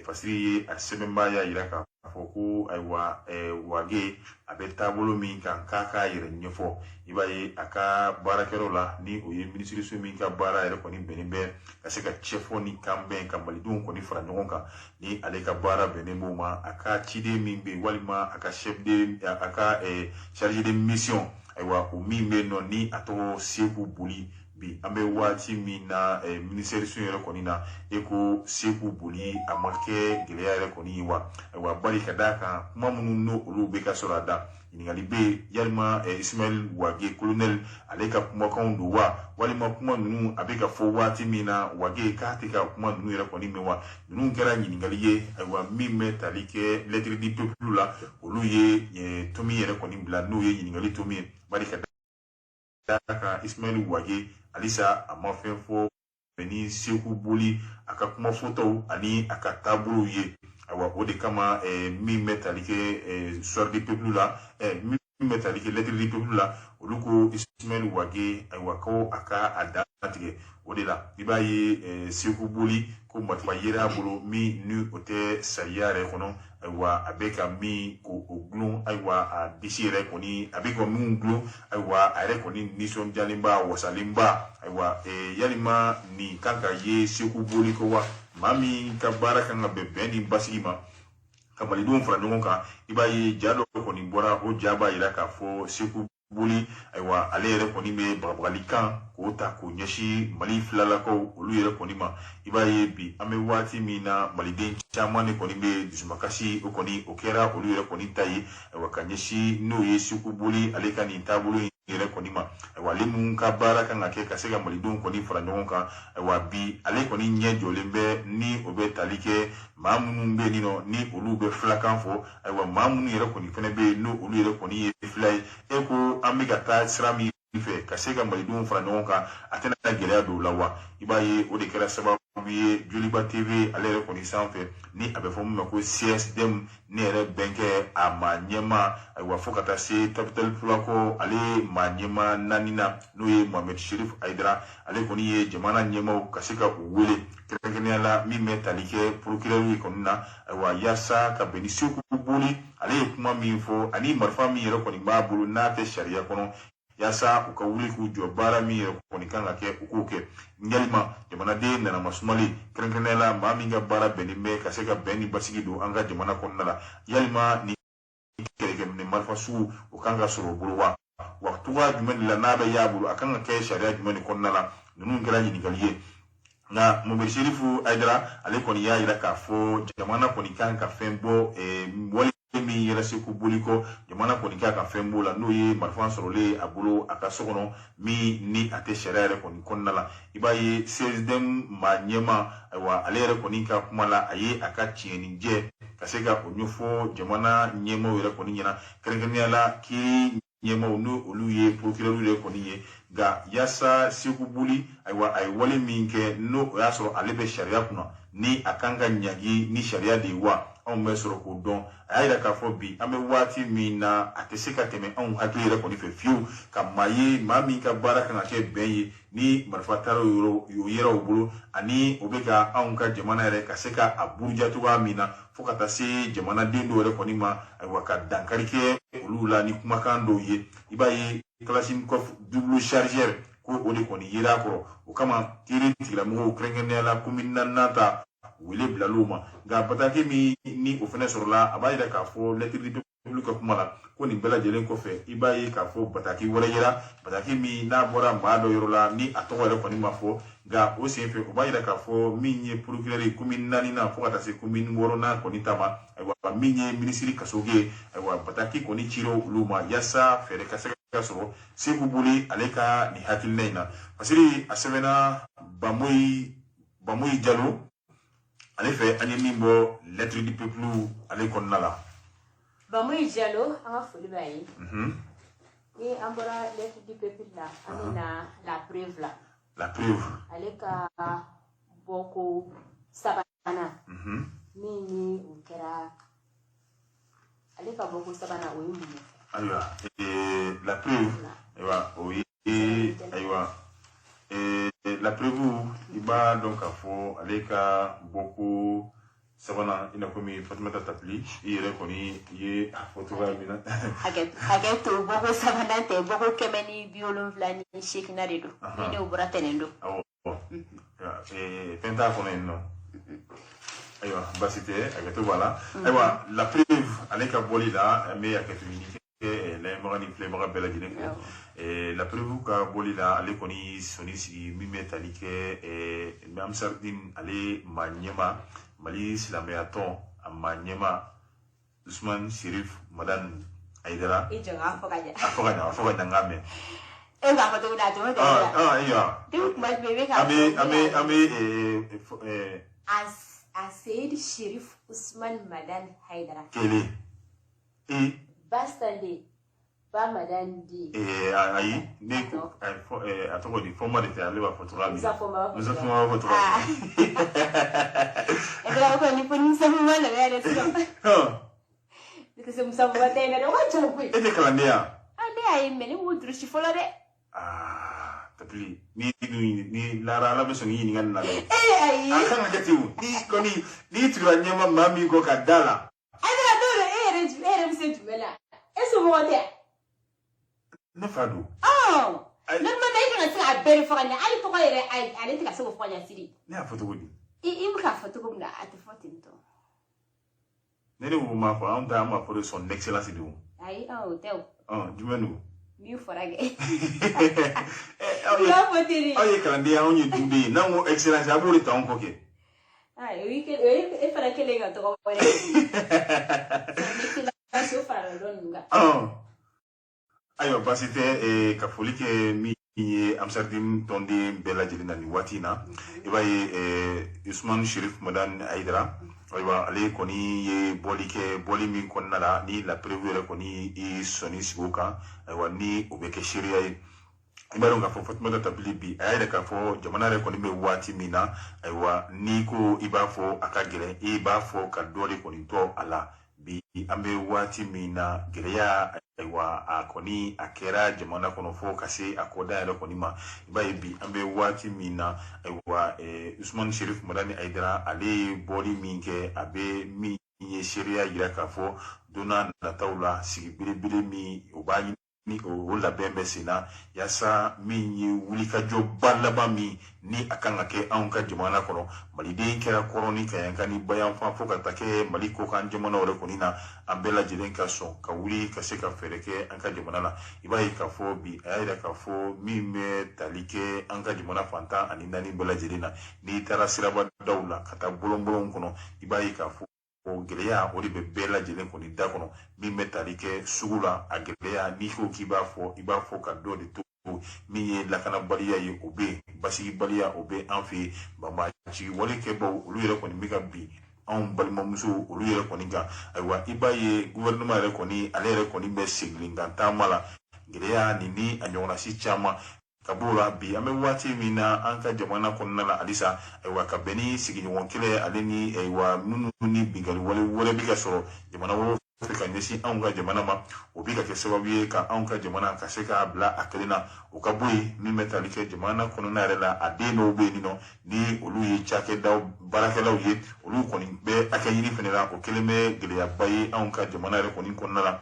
Fasiri ye a sɛbɛnbaa y'a yira k'a fɔ ko, ayiwa, Wage a bɛ taabolo min kan, k'a k'a yɛrɛ ɲɛfɔ. I b'a ye a ka baarakɛyɔrɔ la, ni o ye minisiriso min ka baara yɛrɛ kɔni bɛnnen bɛ ka se ka cɛfɔ ni kanbɛn ka malidenw kɔni fara ɲɔgɔn kan, ni ale ka baara bɛnnen b'o ma, a ka ciden min bɛ yen, walima a ka chef de a ka chargé de mission, ayiwa, o min bɛ yen nɔ, ni a tɔgɔ Seku Boli. Bi an bɛ waati min na, ministère so yɛrɛ kɔni na, e ko Seku Boli a ma kɛ gɛlɛya yɛrɛ kɔni ye wa? Ayiwa, bari ka d'a kan kuma minnu n'o olu bɛ ka sɔrɔ a da, ɲininkali bɛ yen, yalima Ismaël Wage colonel ale ka kumakanw don wa, walima kuma ninnu a bɛ ka fɔ waati min na, Wage k'a tɛ ka kuma ninnu yɛrɛ kɔni mɛn wa? Ninnu kɛra ɲininkali ye. Ayiwa, min bɛ tali kɛ Lettre du Peuple la, olu ye tomi yɛrɛ kɔni bila, n'o ye ɲininkali tomi ye, bari ka d'a kan Ismaël Wage halisa a ma fɛn fɔ ni Seku Boli a ka kuma fɔtaw ani a ka taabolow ye. Ayiwa, o de kama min bɛ tali kɛ Soir du Peuple la, min bɛ tali kɛ Lettre du Peuple la, olu ko Ismaël Wage, ayiwa, ko a ka a dan tigɛ. O de la i b'a ye Seku Boli ko marifa yera a bolo min ni o tɛ sariya yɛrɛ kɔnɔ. Ayiwa, a bɛ ka min ko o gulon, ayiwa, a disi yɛrɛ kɔni a bɛ ka min gulon, ayiwa, a yɛrɛ kɔni nisɔndiyalenba, wasalenba. Ayiwa, yalima nin kan ka ye Seku Boli ko wa, maa min ka baara kan ka bɛn bɛn ni basigi ma, ka malidenw fara ɲɔgɔn kan? I b'a ye ja dɔ kɔni bɔra, o ja b'a yira k'a fɔ Seku Boli, ayiwa, ale yɛrɛ kɔni bɛ bagabagali kan k'o ta k'o ɲɛsin Mali filalakaw olu yɛrɛ kɔni ma. I b'a ye bi an bɛ waati min na, maliden caman de kɔni bɛ dusumakasi, o kɔni o kɛra olu yɛrɛ kɔni ta ye, ayiwa, ka ɲɛsin n'o ye Seku Boli ale ka nin taabolo in yɛrɛ kɔni ma. Ayiwa, ale mun ka baara kan ka kɛ ka se ka malidenw kɔni fara ɲɔgɔn kan, ayiwa, bi ale kɔni ɲɛ jɔlen bɛ ni o bɛ tali kɛ maa minnu bɛ yen nɔ ni olu bɛ filakan fɔ. Ayiwa, maa minnu yɛrɛ kɔni fɛnɛ bɛ yen n'o olu yɛrɛ kɔni ye fila ye, e ko an bɛ ka taa sira min fɛ ka se ka malidenw fara ɲɔgɔn kan, a tɛna gɛlɛya don o la wa? I b'a ye o de kɛra sababu ye Joliba TV ale yɛrɛ kɔni sanfɛ, ni a bɛ fɔ min ma ko CSDM, ne yɛrɛ bɛnkɛ a maa ɲɛmaa, ayiwa, fo ka taa se Tabital Pulako ale maa ɲɛmaa naaninan, n'o ye Mohamed Sherif Hayidara, ale kɔni ye jamana ɲɛmaaw ka se ka u wele, kɛrɛnkɛrɛnnenya la min bɛ tali kɛ procureur ye kɔni na, ayiwa, yaasa ka bɛn ni Seku Boli ale ye kuma min fɔ ani marifa min yɛrɛ kɔni b'a bolo n'a tɛ sariya kɔnɔ, yaasa u ka wuli k'u jɔ, baara min yɛrɛ kɔni kan ka kɛ, u k'o kɛ. Yalima jamanaden nana masumalen, kɛrɛnkɛrɛnnenya la maa min ka baara bɛnnen bɛ ka se ka bɛn ni basigi don an ka jamana kɔnɔna la, yalima ni kɛlɛkɛminɛ marifa sugu o kan ka sɔrɔ o bolo wa? Wa cogoya jumɛn de la n'a bɛ y'a bolo, a kan ka kɛ sariya jumɛn de kɔnɔna la? Ninnu kɛra ɲininkali ye. Nka Mohamed Sherif Hayidara ale kɔni y'a yira k'a fɔ jamana kɔni kan ka fɛn bɔ wale min yɛrɛ Seku Boli kɔ, jamana kɔni kan ka fɛn b'o la, n'o ye marifa sɔrɔlen a bolo a ka so kɔnɔ min ni a tɛ sariya yɛrɛ kɔni kɔnɔna la. I b'a ye CSDM maa ɲɛmaa, ayiwa, ale yɛrɛ kɔni ka kuma la, a ye a ka tiɲɛnijɛ ka se ka o ɲɛfɔ jamana ɲɛmaaw yɛrɛ kɔni ɲɛna, kɛrɛnkɛrɛnnenya la kiiri ɲɛmaaw, n'o olu ye procureur yɛrɛ kɔni ye. Nka yaasa Seku Boli, ayiwa, a ye wale min kɛ, n'o o y'a sɔrɔ ale bɛ sariya kunna, ni a kan ka ɲangi ni sariya de ye wa, anw bɛ sɔrɔ k'o dɔn. A y'a yira k'a fɔ bi an bɛ waati min na, a tɛ se ka tɛmɛ anw hakili yɛrɛ kɔni fɛ fiyewu ka maa ye, maa min ka baara kan ka kɛ bɛn ye, ni marifa taara o yɛrɛ o bolo, ani o bɛ ka anw ka jamana yɛrɛ ka se ka a buruja cogoya min na, fo ka taa se jamanaden dɔw yɛrɛ kɔni ma, ayiwa, ka dankari kɛ olu la ni kumakan dɔw ye. I b'a ye Kalachnikov double chargeur ko o de kɔni yera a kɔrɔ. O kama kiiri tigilamɔgɔw, kɛrɛnkɛrɛnnenya la commune naaninan ta, wele bilal'o ma. Nka bataki min ni o fana sɔrɔla, a b'a yira k'a fɔ Lettre du Peuple ka kuma la ko nin bɛɛ lajɛlen kɔfɛ, i b'a ye k'a fɔ bataki wɛrɛ yera, bataki min n'a bɔra maa dɔ yɔrɔ la ni a tɔgɔ yɛrɛ kɔni ma fɔ. Nka o senfɛ o b'a yira k'a fɔ min ye procureur ye commune naaninan fo ka taa se commune wɔɔrɔnan kɔni ta ma, ayiwa, min ye minisiri Kasoge, ayiwa, bataki kɔni cira olu ma yaasa fɛɛrɛ ka se ka sɔrɔ Seku Boli ale ka nin hakilina in na. Parce que a sɛbɛnna Bamoyi Jalo ale fɛ, an ye min bɔ Lettre du Peuple ale kɔnɔna la. Bamoyi Jalo, an ka foli b'a ye. Ni an bɔra Lettre du Peuple la, an bɛ na La Preuve la. La Preuve. Ale ka bɔko sabanan min ni o kɛra, ale ka bɔko sabanan, o ye mun ye? Ayiwa, La Preuve, ayiwa, o ye, ayiwa, La Preuve, i b'a dɔn k'a fɔ ale ka bɔko sabanan, i n'a fɔ min Fatumata Tapili i yɛrɛ kɔni ye a fɔ cogoya min na. Hakɛ to, bɔko sabanan tɛ, bɔko 178na de don, ni ne bɔra tɛnɛn don. Awɔ, fɛn t'a kɔnɔ yen nɔ. Ayiwa, baasi tɛ, hakɛto b'a la. Ayiwa, La Preuve ale ka bɔli la, an bɛ hakɛto ɲini. lamɛnbaga ni filɛbaga bɛɛ lajɛlen fɛ. La Preuve ka bɔli la, ale kɔni sɔnni sigi min bɛ tali kɛ Ansardine, ale maa ɲɛma, Mali silamɛya tɔn a maa ɲɛma, Usman Sherif Madani Hayidara. I jɔ k'a fɔ ka ɲɛ. A fɔ ka ɲɛ, a fɔ ka ɲɛ, n k'a mɛn. E b'a fɔ cogo di? A tɛmɛ tɛmɛ la. Ayiwa. Depuis kuma jumɛn i bɛ k'a An bɛ an bɛ an bɛ A Seyid Sherif Usman Madani Hayidara. Kelen e. Basande ba Madani di. Ayi, ne ko a tɔgɔ di, Fɔnba de tɛ, ale b'a fɔ cogoya min na. Musa Fɔnba b'a fɔ. Musa Fɔnba b'a fɔ cogoya min na. E bɛ ko ni fo ni Musa Fɔnba nana yɛrɛ sisan. Ne tɛ se Musa Fɔnba ta in na dɛ, o ka jan koyi. E tɛ kalanden ya? Ah, ne y'a ye mais ne m'o durusi fɔlɔ dɛ. Ah, Tapili, ni dun ni lara Ala bɛ sɔn k'i ɲininka nin na dɛ. Ee, ayi. A kan ka kɛ ten o, ni kɔni n'i tugura ɲɛma maa min kɔ ka da la. A bɛ ka dɔw la, e yɛrɛ bɛ se jumɛn la? E somɔgɔ tɛ? Ne fa don. Normalement e kan ka se k'a bɛɛ de fɔ ka ɲɛ, hali tɔgɔ yɛrɛ, ale tɛ ka se k'o fɔ ka ɲɛ Sidi. Ne y'a fɔ cogo di? I bɛ k'a fɔ cogo min na, a tɛ fɔ ten tɔ. Ne ko m'a fɔ, anw ta an b'a fɔ de son excellence de o. Ayi, o tɛ o. Jumɛn don? Min fɔra kɛ. Aw I b'a fɔ ten de. Aw ye kalanden ye, anw ye duden ye, n'anw ko excellence, a b'o de ta anw kɔ kɛ. O ye e fana kɛlen ka tɔgɔ wɛrɛ. Son excellence, o farala dɔ ninnu kan. Ayiwa, baasi tɛ, ka foli kɛ min ye Ansardine tɔnden bɛɛ lajɛlen na nin waati in na. I b'a ye Usman Sherif Madani Hayidara, ayiwa, ale kɔni ye bɔli kɛ, bɔli min kɔnɔna la ni La Preuve yɛrɛ kɔni i sɔnni sigi o kan. Ayiwa, ni o bɛ kɛ seereya ye, i b'a dɔn k'a fɔ Fatumata Tapili, bi a y'a yira k'a fɔ jamana yɛrɛ kɔni bɛ waati min na, ayiwa, n'i ko i b'a fɔ a ka gɛlɛn, i b'a fɔ ka dɔ de kɔni tɔ a la. Bi an bɛ waati min na, gɛlɛya, ayiwa, a kɔni a kɛra jamana kɔnɔ fo ka se a kɔda yɛrɛ kɔni ma. I b'a ye bi an bɛ waati min na, ayiwa, Usman Sherif Madani Hayidara, ale ye bɔli min kɛ, a bɛ min ye seereya yira k'a fɔ don n'a nataw la, sigi belebele min o b'a ɲini ni o labɛn bɛ sen na, yaasa min ye wulikajɔba laban min ni a kan ka kɛ anw ka jamana kɔnɔ, maliden kɛra kɔrɔn ni kayanka ni bayanfan fo ka taa kɛ Mali kɔkan jamanaw yɛrɛ kɔni na, an bɛɛ lajɛlen ka sɔn ka wuli ka se ka fɛɛrɛ kɛ an ka jamana la. I b'a ye k'a fɔ bi a y'a yira k'a fɔ min bɛ tali kɛ an ka jamana fantan ani naani bɛɛ lajɛlen na, n'i taara sirabadaw la ka taa bɔlɔnbɔlɔnw kɔnɔ, i b'a ye k'a fɔ o gɛlɛya o de bɛ bɛɛ lajɛlen kɔni da kɔnɔ. Min bɛ tali kɛ sugu la, a gɛlɛya, n'i ko k'i b'a fɔ, i b'a fɔ ka dɔ de to. Min ye lakanabaliya ye, o bɛ yen, basigibaliya, o bɛ an fɛ yen, banbaanci wale kɛbaw, olu yɛrɛ kɔni bɛ ka bin anw balimamusow olu yɛrɛ kɔni kan. Ayiwa, i b'a ye gouvernement yɛrɛ kɔni, ale yɛrɛ kɔni bɛ segin kan taama la, gɛlɛya nin ni a ɲɔgɔnna si caman ka b'o la. Bi an bɛ waati min na an ka jamana kɔnɔna la halisa, ayiwa, ka bɛn ni sigiɲɔgɔn kɛlɛ ale ni, ayiwa, minnu ni binkanni wale wɛrɛ bɛ ka sɔrɔ jamana wɛrɛw fɛ ka ɲɛsin anw ka jamana ma, o bɛ ka kɛ sababu ye ka anw ka jamana ka se k'a bila a kelen na. O ka bɔ yen, min bɛ tali kɛ jamana kɔnɔna yɛrɛ la, a den dɔw bɛ yen nɔ ni olu ye cakɛdaw baarakɛlaw ye, olu kɔni bɛ hakɛ ɲini fɛnɛ la, o kɛlen bɛ gɛlɛyaba ye anw ka jamana yɛrɛ kɔni kɔnɔna la.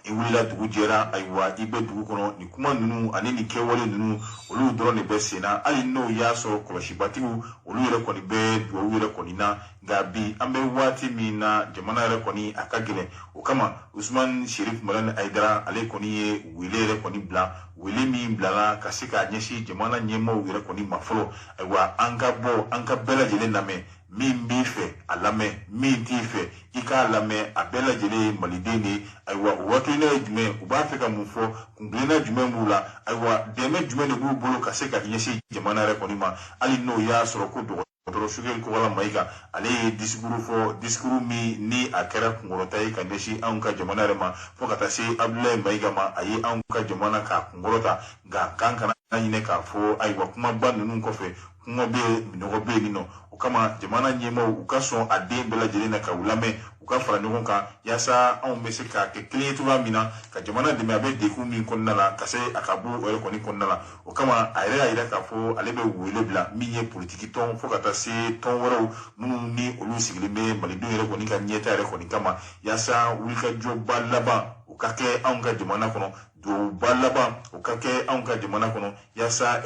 I wulila, dugu jɛra, ayiwa, i bɛ dugu kɔnɔ, nin kuma ninnu ani nin kɛwale ninnu, olu dɔrɔn de bɛ sen na. Hali n'o y'a sɔrɔ kɔlɔsibatigiw, olu yɛrɛ kɔni bɛ dugawu yɛrɛ kɔni na, nka bi an bɛ waati min na, jamana yɛrɛ kɔni a ka gɛlɛn. O kama Usman Sherif Madani Hayidara, ale kɔni ye wele yɛrɛ kɔni bila, wele min bilala ka se k'a ɲɛsin jamana ɲɛmaaw yɛrɛ kɔni ma fɔlɔ. Ayiwa, an ka bɔ, an ka bɛɛ lajɛlen lamɛn, min b'i fɛ a lamɛn, min t'i fɛ i k'a lamɛn, a bɛɛ lajɛlen ye maliden de ye. Ayiwa, o hakilina ye jumɛn? U b'a fɛ ka mun fɔ? Kunkilenna jumɛn b'u la? Ayiwa, dɛmɛ jumɛn de b'u bolo ka se ka ɲɛsin jamana yɛrɛ kɔni ma? Hali n'o y'a sɔrɔ ko dɔgɔtɔrɔ Choguel Kokalla Maïga, ale ye discours fɔ, discours min ni a kɛra kunkɔrɔta ye ka ɲɛsin anw ka jamana yɛrɛ ma, fo ka taa se Abdoulaye Maïga ma, a ye anw ka jamana k'a kunkɔrɔta. Nka k'an kana ɲinɛ k'a fɔ, ayiwa, kumaba ninnu kɔfɛ, kɔngɔ bɛ yen, minɔgɔ bɛ yen nɔ. O kama jamana ɲɛmaaw, u ka sɔn a den bɛɛ lajɛlen na ka u lamɛn, u ka fara ɲɔgɔn kan, yaasa anw bɛ se ka kɛ kelen ye cogoya min na ka jamana dɛmɛ a bɛ degun min kɔnɔna la, ka se a ka bɔ o yɛrɛ kɔni kɔnɔna la. O kama a yɛrɛ y'a yira k'a fɔ ale bɛ wele bila min ye politiki tɔn fo ka taa se tɔn wɛrɛw minnu ni olu sigilen bɛ malidenw yɛrɛ kɔni ka ɲɛta yɛrɛ kɔni kama, yaasa wulikajɔba laban o ka kɛ anw ka jamana kɔnɔ. Duwawuba laban o ka kɛ anw ka jamana kɔnɔ yaasa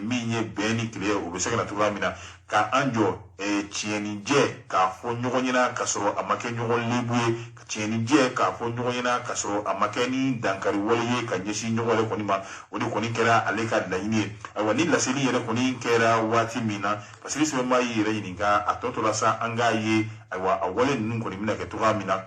min ye bɛn ni kelenya o bɛ se ka na cogoya min na ka an jɔ tiɲɛnijɛ k'a fɔ ɲɔgɔn ɲɛna ka sɔrɔ a ma kɛ ɲɔgɔn lebu ye, ka tiɲɛnijɛ k'a fɔ ɲɔgɔn ɲɛna ka sɔrɔ a ma kɛ ni dankari wale ye ka ɲɛsin ɲɔgɔn yɛrɛ kɔni ma. O de kɔni kɛra ale ka laɲini ye. Ayiwa, ni laseli yɛrɛ kɔni kɛra waati min na, Fasiri sɛbɛnbaa y'i yɛrɛ ɲininka a tɔ tora sa an k'a ye ayiwa a wale ninnu kɔni bɛna kɛ cogoya min na.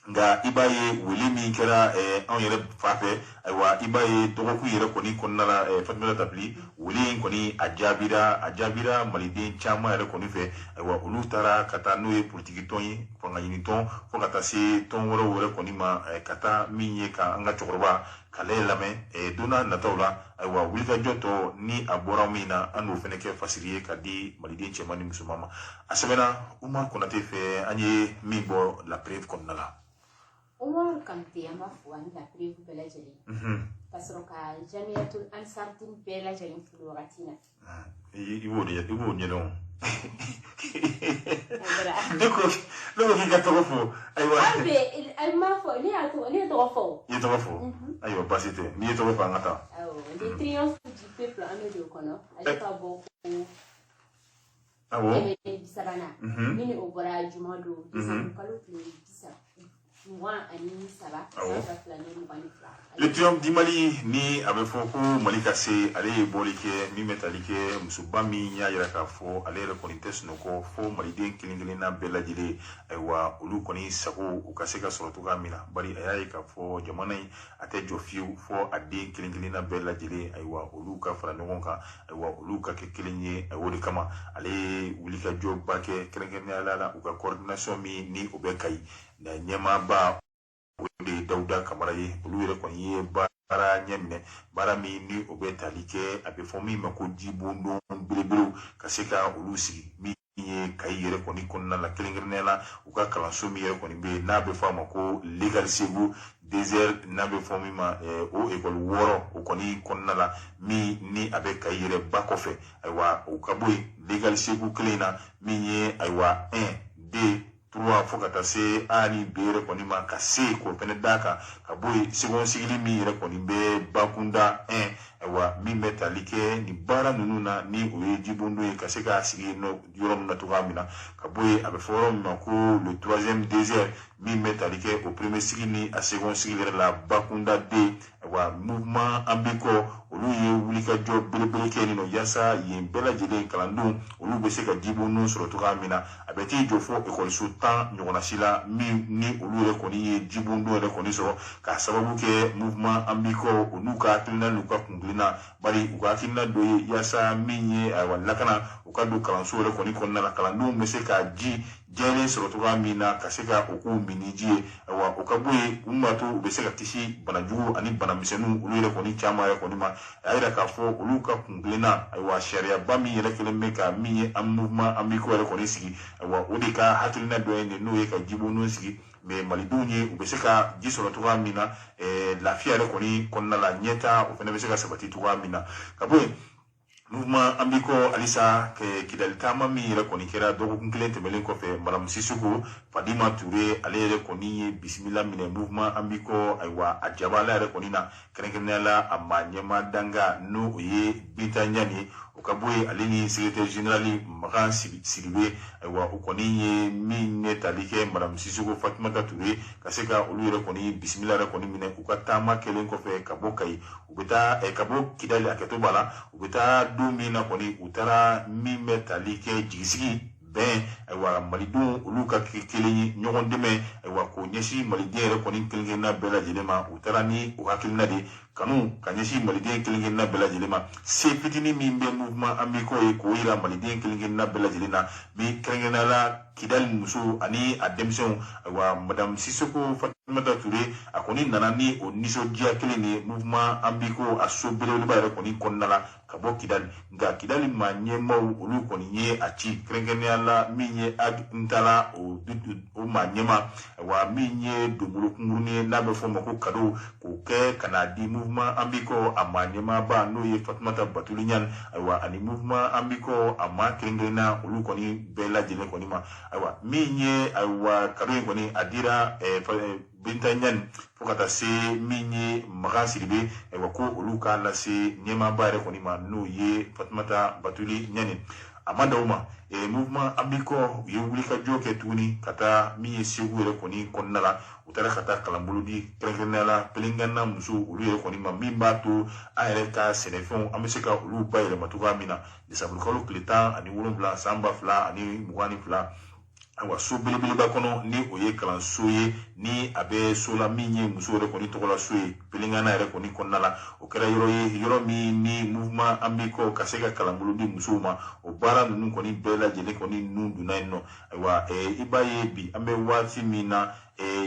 Nka i b'a ye wele min kɛra anw yɛrɛ fa fɛ, ayiwa i b'a ye dɔgɔkun yɛrɛ kɔni kɔnɔna la, Fatumata Tabili, wele in kɔni a jaabira maliden caman yɛrɛ kɔni fɛ. Ayiwa, olu taara ka taa, n'o ye politiki tɔn ye, fanga ɲini tɔn, fo ka taa se tɔn wɛrɛw yɛrɛ kɔni ma, ka taa min ye ka an ka cɛkɔrɔba k'ale lamɛn. Don n'a nataw la, ayiwa, wulikajɔ tɔ ni a bɔra min na, an n'o fana kɛ fasiri ye ka di maliden cɛman ni musoman ma. A sɛbɛnna Umar Konate fɛ, an ye min bɔ La Preuve kɔnɔna la. Umar Kante, an b'a fo ani La Preuve bɛɛ lajɛlen, ka sɔrɔ ka Jamiyatul Ansardin bɛɛ lajɛlen fo wagati na. I b'o de, i b'o ɲɛdɔn. Ne ko k'i ka tɔgɔ fɔ, ayiwa. An bɛ an m'a fɔ, ne y'a tɔgɔ, ne ye tɔgɔ fɔ o. I ye tɔgɔ fɔ, ayiwa, baasi tɛ. N'i ye tɔgɔ fɔ, an ka taa. Awɔ, Le Triomphe du Peuple, an bɛ don o kɔnɔ. Ale ka bɔ ko 130nan, min ni o bɔra juma don, décembre kalo tile 33, san 2022. Le Triomphe du Mali, ni a bɛ fɔ ko Mali ka se, ale ye bɔli kɛ min bɛ tali kɛ musoba min y'a yira k'a fɔ ale yɛrɛ kɔni tɛ sunɔgɔ fo maliden kelen kelenna bɛɛ lajɛlen, ayiwa, olu kɔni sago u ka se ka sɔrɔ cogoya min na, bari a y'a ye k'a fɔ jamana in a tɛ jɔ fiyewu fɔ a den kelen kelenna bɛɛ lajɛlen, ayiwa, olu ka fara ɲɔgɔn kan, ayiwa, olu ka kɛ kelen ye. O de kama ale ye wulikajɔba kɛ, kɛrɛnkɛrɛnnenya la u ka coordination min ni o bɛ Kayi ɲɛmaaba, o de ye Dawuda Kamara ye. Olu yɛrɛ kɔni ye baara ɲɛminɛ, baara min ni o bɛ tali kɛ, a bɛ fɔ min ma ko jibondon belebelew, ka se ka olu sigi min ye Kayi yɛrɛ kɔni kɔnɔna la, kɛrɛnkɛrɛnnenya la u ka kalanso min yɛrɛ kɔni bɛ yen n'a bɛ fɔ a ma ko l'école Segu désert, n'a bɛ fɔ min ma o ekɔli 6, o kɔni kɔnɔna la min ni a bɛ Kayi yɛrɛ ba kɔfɛ. Ayiwa, o ka bɔ yen, l'école Segu kelen in na min ye, ayiwa, 1, 2, 3, fo ka taa se A ni B yɛrɛ kɔni ma, ka se k'o fɛnɛ d'a kan, ka bɔ yen, second cycle min yɛrɛ kɔni bɛ Bakunda 1. Ayiwa, min bɛ tali kɛ nin baara ninnu na, ni o ye jibondon ye, ka se k'a sigi yen nɔ yɔrɔ min na cogoya min na, ka bɔ yen, a bɛ fɔ yɔrɔ min ma ko le troisième désert, min bɛ tali kɛ o premier cycle ni a second cycle yɛrɛ la, Bakunda 2. Ayiwa, mouvement an bɛ kɔ, olu ye wulikajɔ belebele kɛ yen nɔ yaasa yen bɛɛ lajɛlen kalandenw olu bɛ se ka jibondon sɔrɔ cogoya min na. A bɛ t'i jɔ fo ekɔliso 10 ɲɔgɔnna si la min ni olu yɛrɛ kɔni ye jibondon yɛrɛ kɔni sɔrɔ, k'a sababu kɛ mouvement an b'i kɔ, olu ka hakilina n'u ka kunkilenna, bari u ka hakilina dɔ ye yaasa min ye, ayiwa, lakana u ka don kalanso yɛrɛ kɔni kɔnɔna la, kalandenw bɛ se ka ji jɛlen sɔrɔ cogoya min na, ka se ka o k'u min ni ji ye. Ayiwa, o ka bɔ yen, u b'a to u bɛ se ka kisi banajugu ani banamisɛnninw olu yɛrɛ kɔni caman yɛrɛ kɔni ma. A y'a yira k'a fɔ olu ka kunkilenna, ayiwa, sariyaba min yɛrɛ kɛlen bɛ ka min ye an mouvement an b'i ko yɛrɛ kɔni sigi, ayiwa, o de ka hakilina dɔ ye nin, n'o ye ka jibondon sigi mais malidenw ye, u bɛ se ka ji sɔrɔ cogoya min na, lafiya yɛrɛ kɔni kɔnɔna la, ɲɛta o fana bɛ se ka sabati cogoya min na. Ka bɔ yen, mouvement an b'i kɔ halisa, Kidali taama min yɛrɛ kɔni kɛra dɔgɔkun kelen tɛmɛnen kɔfɛ, madame Sisoko Fadima Ture, ale yɛrɛ kɔni ye bisimila minɛ mouvement an b'i kɔ, ayiwa, a jabala yɛrɛ kɔni na, kɛrɛnkɛrɛnnenya la a maa ɲɛmaa danga, n'o o ye Binta Ɲani ye. O ka bɔ yen, ale ni secrétaire général Makan Sidibe, ayiwa, o kɔni ye min ye tali kɛ madame Sisoko Fatumata Ture, ka se ka olu yɛrɛ kɔni bisimila yɛrɛ kɔni minɛ u ka taama kɛlen kɔfɛ ka bɔ Kayi, u bɛ taa ka bɔ Kidali, a kɛto b'a la, u bɛ taa don min na kɔni, u taara min bɛ tali kɛ jigisigi, bɛn, ayiwa, malidenw olu ka kɛ kelen ye, ɲɔgɔn dɛmɛ, ayiwa, k'o ɲɛsin maliden yɛrɛ kɔni kelen kelenna bɛɛ lajɛlen ma. U taara ni o hakilina de kanu ka ɲɛsin maliden kelen kelenna bɛɛ lajɛlen ma. Se fitinin min bɛ mouvement an b'i kɔ ye, k'o yira maliden kelen kelenna bɛɛ lajɛlen na min, kɛrɛnkɛrɛnnenya la Kidali musow ani a denmisɛnw. Ayiwa, madame Sisoko Fatumata Ture, a kɔni nana ni o nisɔndiya kelen de ye mouvement an b'i ko a so belebeleba yɛrɛ kɔni kɔnɔna la ka bɔ Kidali. Nka Kidali maa ɲɛmaaw olu kɔni ye a ci, kɛrɛnkɛrɛnnenya la min ye Ag Ntala, o maa ɲɛmaa, ayiwa, min ye donbolo kunkurunin ye n'a bɛ fɔ o ma ko cadeau, k'o kɛ ka n'a di mouvement an b'i kɔ a maa ɲɛmaaba, n'o ye Fatumata Batuli Ɲani, ayiwa, ani mouvement an b'i kɔ a maa kelen kelenna olu kɔni bɛɛ lajɛlen kɔni ma. Ayiwa, min ye, ayiwa, cadeau in kɔni a dira Binta Ɲani fo ka taa se min ye Makan Sidibe, ayiwa ko olu k'a lase ɲɛmaaba yɛrɛ kɔni ma, n'o ye Fatumata Batuli Ɲani. A ma dan o ma, mouvement An b'i kɔ, u ye wulikajɔ kɛ tuguni ka taa min ye Segu yɛrɛ kɔni kɔnɔna la. U taara ka taa kalanbolo di kɛrɛnkɛrɛnnenya la Pelengana musow olu yɛrɛ kɔni ma, min b'a to an yɛrɛ ka sɛnɛfɛnw an bɛ se ka olu bayɛlɛma cogoya min na. Desanburukalo tile 17 san 2022, ayiwa so belebeleba kɔnɔ, ni o ye kalanso ye, ni a bɛ so la min ye muso yɛrɛ kɔni tɔgɔla so ye Pelengana yɛrɛ kɔni kɔnɔna la, o kɛra yɔrɔ ye, yɔrɔ min ni mouvement An b'i kɔ ka se ka kalanbolo di musow ma, o baara ninnu kɔni bɛɛ lajɛlen kɔni nun donna yen nɔ. Ayiwa i b'a ye bi an bɛ waati min na,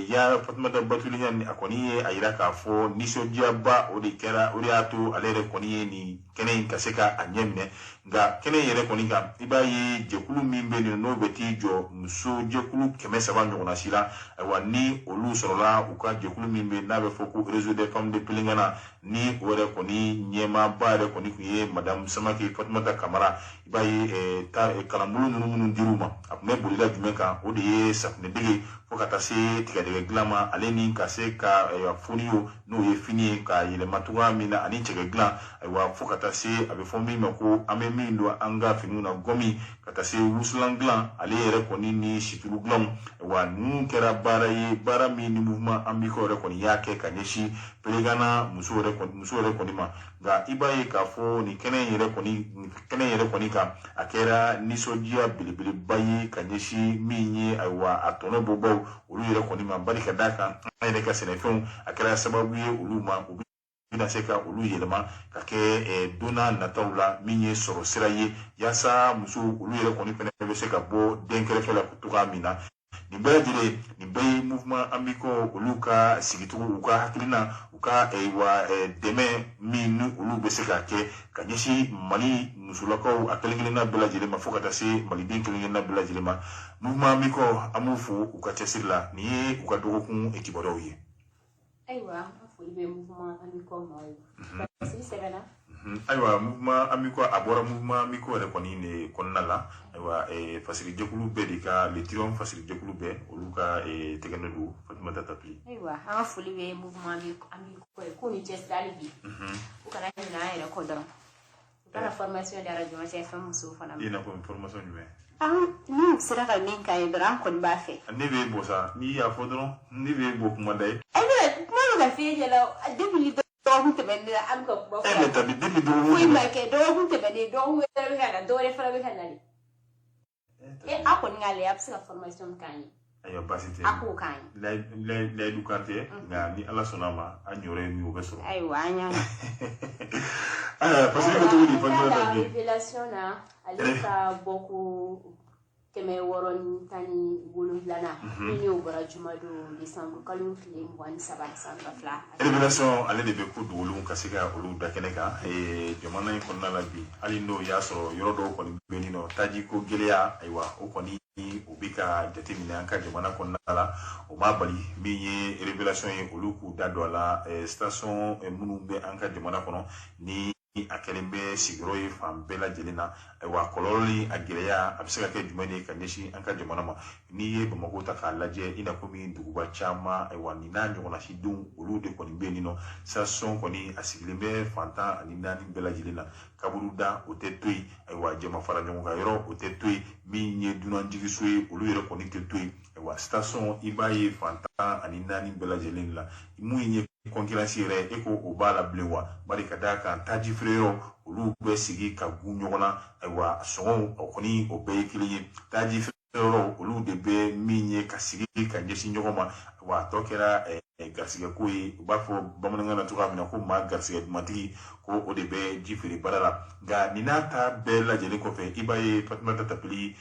ya Fatumata Batuli Ɲani a kɔni ye a yira k'a fɔ nisɔndiyaba o de kɛra, o de y'a to ale yɛrɛ kɔni ye nin kɛnɛ in ka se ka a ɲɛ minɛ. Nka kɛnɛ in yɛrɛ kɔni kan, i b'a ye jɛkulu min bɛ yen n'o bɛ t'i jɔ muso jɛkulu 300 ɲɔgɔnna si la, ayiwa ni olu sɔrɔla u ka jɛkulu min bɛ yen n'a bɛ fɔ ko Réseau des femmes de Pelengana, ni o yɛrɛ kɔni ɲɛmaaba yɛrɛ kɔni tun ye Madame Samake Fatumata Kamara. I b'a ye kalanbolo ninnu minnu dir'u ma, a tun bɛ bolila jumɛn kan? O de ye safunɛdege fo ka taa se tigadɛgɛ dilan ma, ale ni ka se ka foniyo, n'o ye fini ye, k'a yɛlɛma cogoya min na, ani cɛkɛ dilan, ayiwa fo ka taa se a bɛ fɔ min ma ko an bɛ min don an ka finiw na, gɔmi, ka taa se wusulan dilan, ale yɛrɛ kɔni ni situlu dilanw. Ayiwa ninnu kɛra baara ye, baara min ni mouvement An b'i kɔ yɛrɛ kɔni y'a kɛ ka ɲɛsin Pelengana muso yɛrɛ kɔni ma. Nka i b'a ye k'a fɔ nin kɛnɛ in yɛrɛ kɔni, kɛnɛ in yɛrɛ kɔni kan, a kɛra nisɔndiya belebeleba ye ka ɲɛsin min ye, ayiwa a tɔnɔ bɔbaw olu yɛrɛ kɔni ma, bari ka d'a kan an yɛrɛ ka sɛnɛfɛnw a kɛra sababu ye olu ma, u bɛna se ka olu yɛlɛma ka kɛ don n'a nataw la min ye sɔrɔ sira ye, yaasa musow olu yɛrɛ kɔni fɛnɛ bɛ se ka bɔ den kɛrɛfɛ la cogoya min na. Nin bɛɛ lajɛlen, nin bɛɛ ye mouvement An b'i kɔ olu ka sigicogo, u ka hakilina, u ka ayiwa dɛmɛ min ni olu bɛ se ka kɛ ka ɲɛsin Mali musolakaw a kelen kelenna bɛɛ lajɛlen ma, fo ka taa se maliden kelen kelenna bɛɛ lajɛlen ma. Mouvement An b'i kɔ, an b'u fo u ka cɛsiri la. Nin ye u ka dɔgɔkun kibaruyaw ye. Ayiwa, an ka foli bɛ mouvement An b'i kɔ maaw ye. Fasiri sɛbɛnna. Ayiwa mouvement An b'i kɔ, a bɔra mouvement An b'i kɔ yɛrɛ kɔni de kɔnɔna la. Ayiwa fasiri jɛkulu bɛɛ de ka le triomphe, fasiri jɛkulu bɛɛ olu ka tɛgɛ don Fatumata Tapili. Ayiwa, an ka foli bɛ mouvement An b'i kɔ ye k'u ni cɛsiri hali bi, u kana ɲinɛ an yɛrɛ kɔ dɔrɔn, u kana formation di Radio FM musow fana ma. I n'a fɔ formation jumɛn? N'u sera ka min k'an ye dɔrɔn, an kɔni b'a fɛ. Ne bɛ bɔ sa, n'i y'a fɔ dɔrɔn ne bɛ bɔ kuma da ye. Ayi, kuma bɛ ka f'e ɲɛna depuis ni dɔgɔkun tɛmɛnen na, an bɛ ka kuma fɔ. E mɛ tabi depuis dɔgɔkun. Foyi ma kɛ dɔgɔkun tɛmɛnen, dɔgɔkun wɛrɛ bɛ ka na, dɔwɛrɛ fana bɛ ka na de. E aw kɔni k'a lajɛ, a bɛ se ka formation k'an ye. Ayiwa, baasi tɛ. A k'o k'an ye. Layidu kan tɛ, nka ni Ala sɔnna a ma, an yɔrɔ ye min ye o bɛ sɔrɔ. Ayiwa, an y'a mɛn. Ayiwa, parce que bɛ cogo di Fatumata Tapili? Révélation na, ale ka bɔ ko 617nan min y'o bɔra jumadon décembre kalo tile 23 san 2000. Révélation, ale de bɛ ko dogolenw ka se ka olu da kɛnɛ kan jamana in kɔnɔna la bi, hali n'o y'a sɔrɔ yɔrɔ dɔw kɔni bɛ yen nɔ taji ko gɛlɛya, ayiwa o kɔni o bɛ ka jateminɛ an ka jamana kɔnɔna la, o m'a bali min ye révélation ye olu k'u da don a la. Station minnu bɛ an ka jamana kɔnɔ, ni a kɛlen bɛ sigiyɔrɔ ye fan bɛɛ lajɛlen na, ayiwa kɔlɔlɔ ni a gɛlɛya a bɛ se ka kɛ jumɛn ye ka ɲɛsin an ka jamana ma? N'i ye Bamakɔ ta k'a lajɛ, i n'a fɔ min duguba caman, ayiwa nin n'a ɲɔgɔnna si denw olu de kɔni bɛ yen nɔ. Station kɔni a sigilen bɛ fan 14 bɛɛ lajɛlen na, kaburuda o tɛ to yen, ayiwa jama fara ɲɔgɔn kan yɔrɔ o tɛ to yen, min ye dunanjiginso ye olu yɛrɛ kɔni tɛ to yen. Ayiwa station i b'a ye fan 14 bɛɛ lajɛlen la, mun ye concurrence yɛrɛ e ko o b'a la bilen wa? Bari ka d'a kan taji feere yɔrɔ olu bɛ sigi ka gun ɲɔgɔn na, ayiwa sɔngɔw o kɔni o bɛɛ ye kelen ye, taji feere yɔrɔ olu de bɛ min ye ka sigi ka ɲɛsin ɲɔgɔn ma. Wa a tɔ kɛra garisɛgɛ ko ye, u b'a fɔ bamanankan na cogoya min na ko maa garisɛgɛ dumantigi ko o de bɛ ji feere baara la. Nka nin n'a ta bɛɛ lajɛlen kɔfɛ, i b'a ye Fatumata Tapili,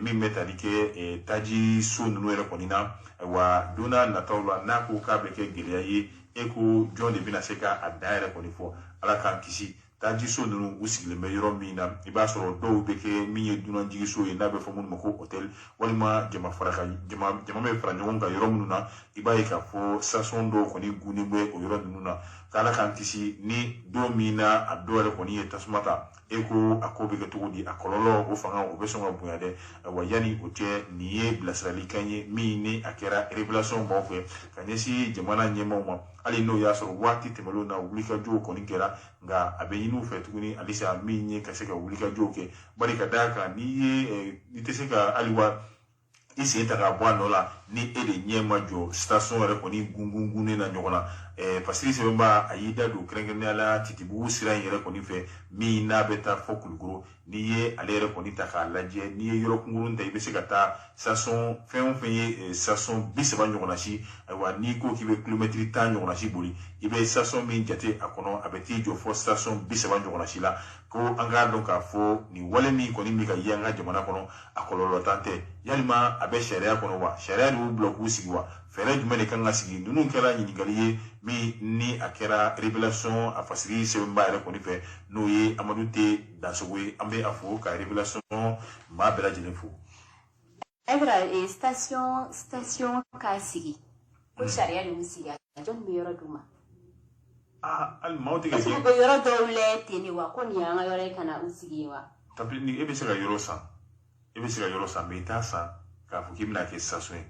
min bɛ tali kɛ taji so ninnu yɛrɛ kɔni na, wa don n'a nataw la n'a ko k'a bɛ kɛ gɛlɛya ye, e ko jɔn de bɛna se ka a dan yɛrɛ kɔni fɔ? Ala k'an kisi. Taji so ninnu u sigilen bɛ yɔrɔ min na, i b'a sɔrɔ dɔw bɛ kɛ min ye dunanjiginso ye n'a bɛ fɔ minnu ma ko hôtel, walima jama fara ka jama jama bɛ fara ɲɔgɔn kan yɔrɔ minnu na, i b'a ye k'a fɔ station dɔw kɔni gunnen bɛ o yɔrɔ ninnu na. K'Ala k'an kisi ni don min na a dɔw yɛrɛ kɔni ye tasuma ta, e ko a ko bɛ kɛ cogo di? A kɔlɔlɔ o fanga o bɛ sɔn ka bonya dɛ. Ayiwa, yanni o cɛ, nin ye bilasiralikan ye min ni a kɛra Révélation maaw fɛ ka ɲɛsin jamana ɲɛmaaw ma. Hali n'o y'a sɔrɔ waati tɛmɛnlenw na wulikajɔw kɔni kɛra, nka a bɛ ɲini u fɛ tuguni halisa min ye ka se ka wulikajɔw kɛ, bari ka d'a kan n'i ye n'i tɛ se ka hali wa i sen ta ka bɔ a nɔ la ni e de ɲɛ ma jɔ station yɛrɛ kɔni gungungunnen na ɲɔgɔn na. Fasiri sɛbɛnba a y'i da don kɛrɛnkɛrɛnnenya la Titibugu sira in yɛrɛ kɔni fɛ min n'a bɛ taa fɔ Kulukoro. N'i ye ale yɛrɛ kɔni ta k'a lajɛ, n'i ye yɔrɔ kunkurun ta, i bɛ se ka taa station fɛn o fɛn ye station 30 ɲɔgɔnna si. Ayiwa, n'i ko k'i bɛ kilomɛtiri 10 ɲɔgɔnna si boli, i bɛ station min jate a kɔnɔ, a bɛ t'i jɔ fɔ station 30 ɲɔgɔnna si la. Ko an k'a dɔn k'a fɔ nin wale min kɔni bɛ ka ye an ka jamana kɔnɔ, a kɔlɔlɔtan tɛ. Yalima a bɛ sariya kɔnɔ wa? Sariya de y'u bila k'u sigi wa? Fɛɛrɛ jumɛn de kan ka sigi? Ninnu kɛra ɲininkali ye min ni a kɛra Révélation a fasiri sɛbɛnba yɛrɛ kɔni fɛ, n'o ye Amadu T Dansogo ye. An bɛ a fo ka Révélation maa bɛɛ lajɛlen fo. Ayiwa, station k'a sigi ko sariya de y'u sigi, jɔn bɛ yɔrɔ d'u ma? Ah, hali maaw tɛ ka Est ce que u bɛ yɔrɔ dɔw lajɛ ten de wa, ko nin y'an ka yɔrɔ ye ka na u sigi yen wa? Tapi ni e bɛ se ka yɔrɔ san, e bɛ se ka yɔrɔ san, mais i t'a san k'a fɔ k'i bɛna kɛ station ye.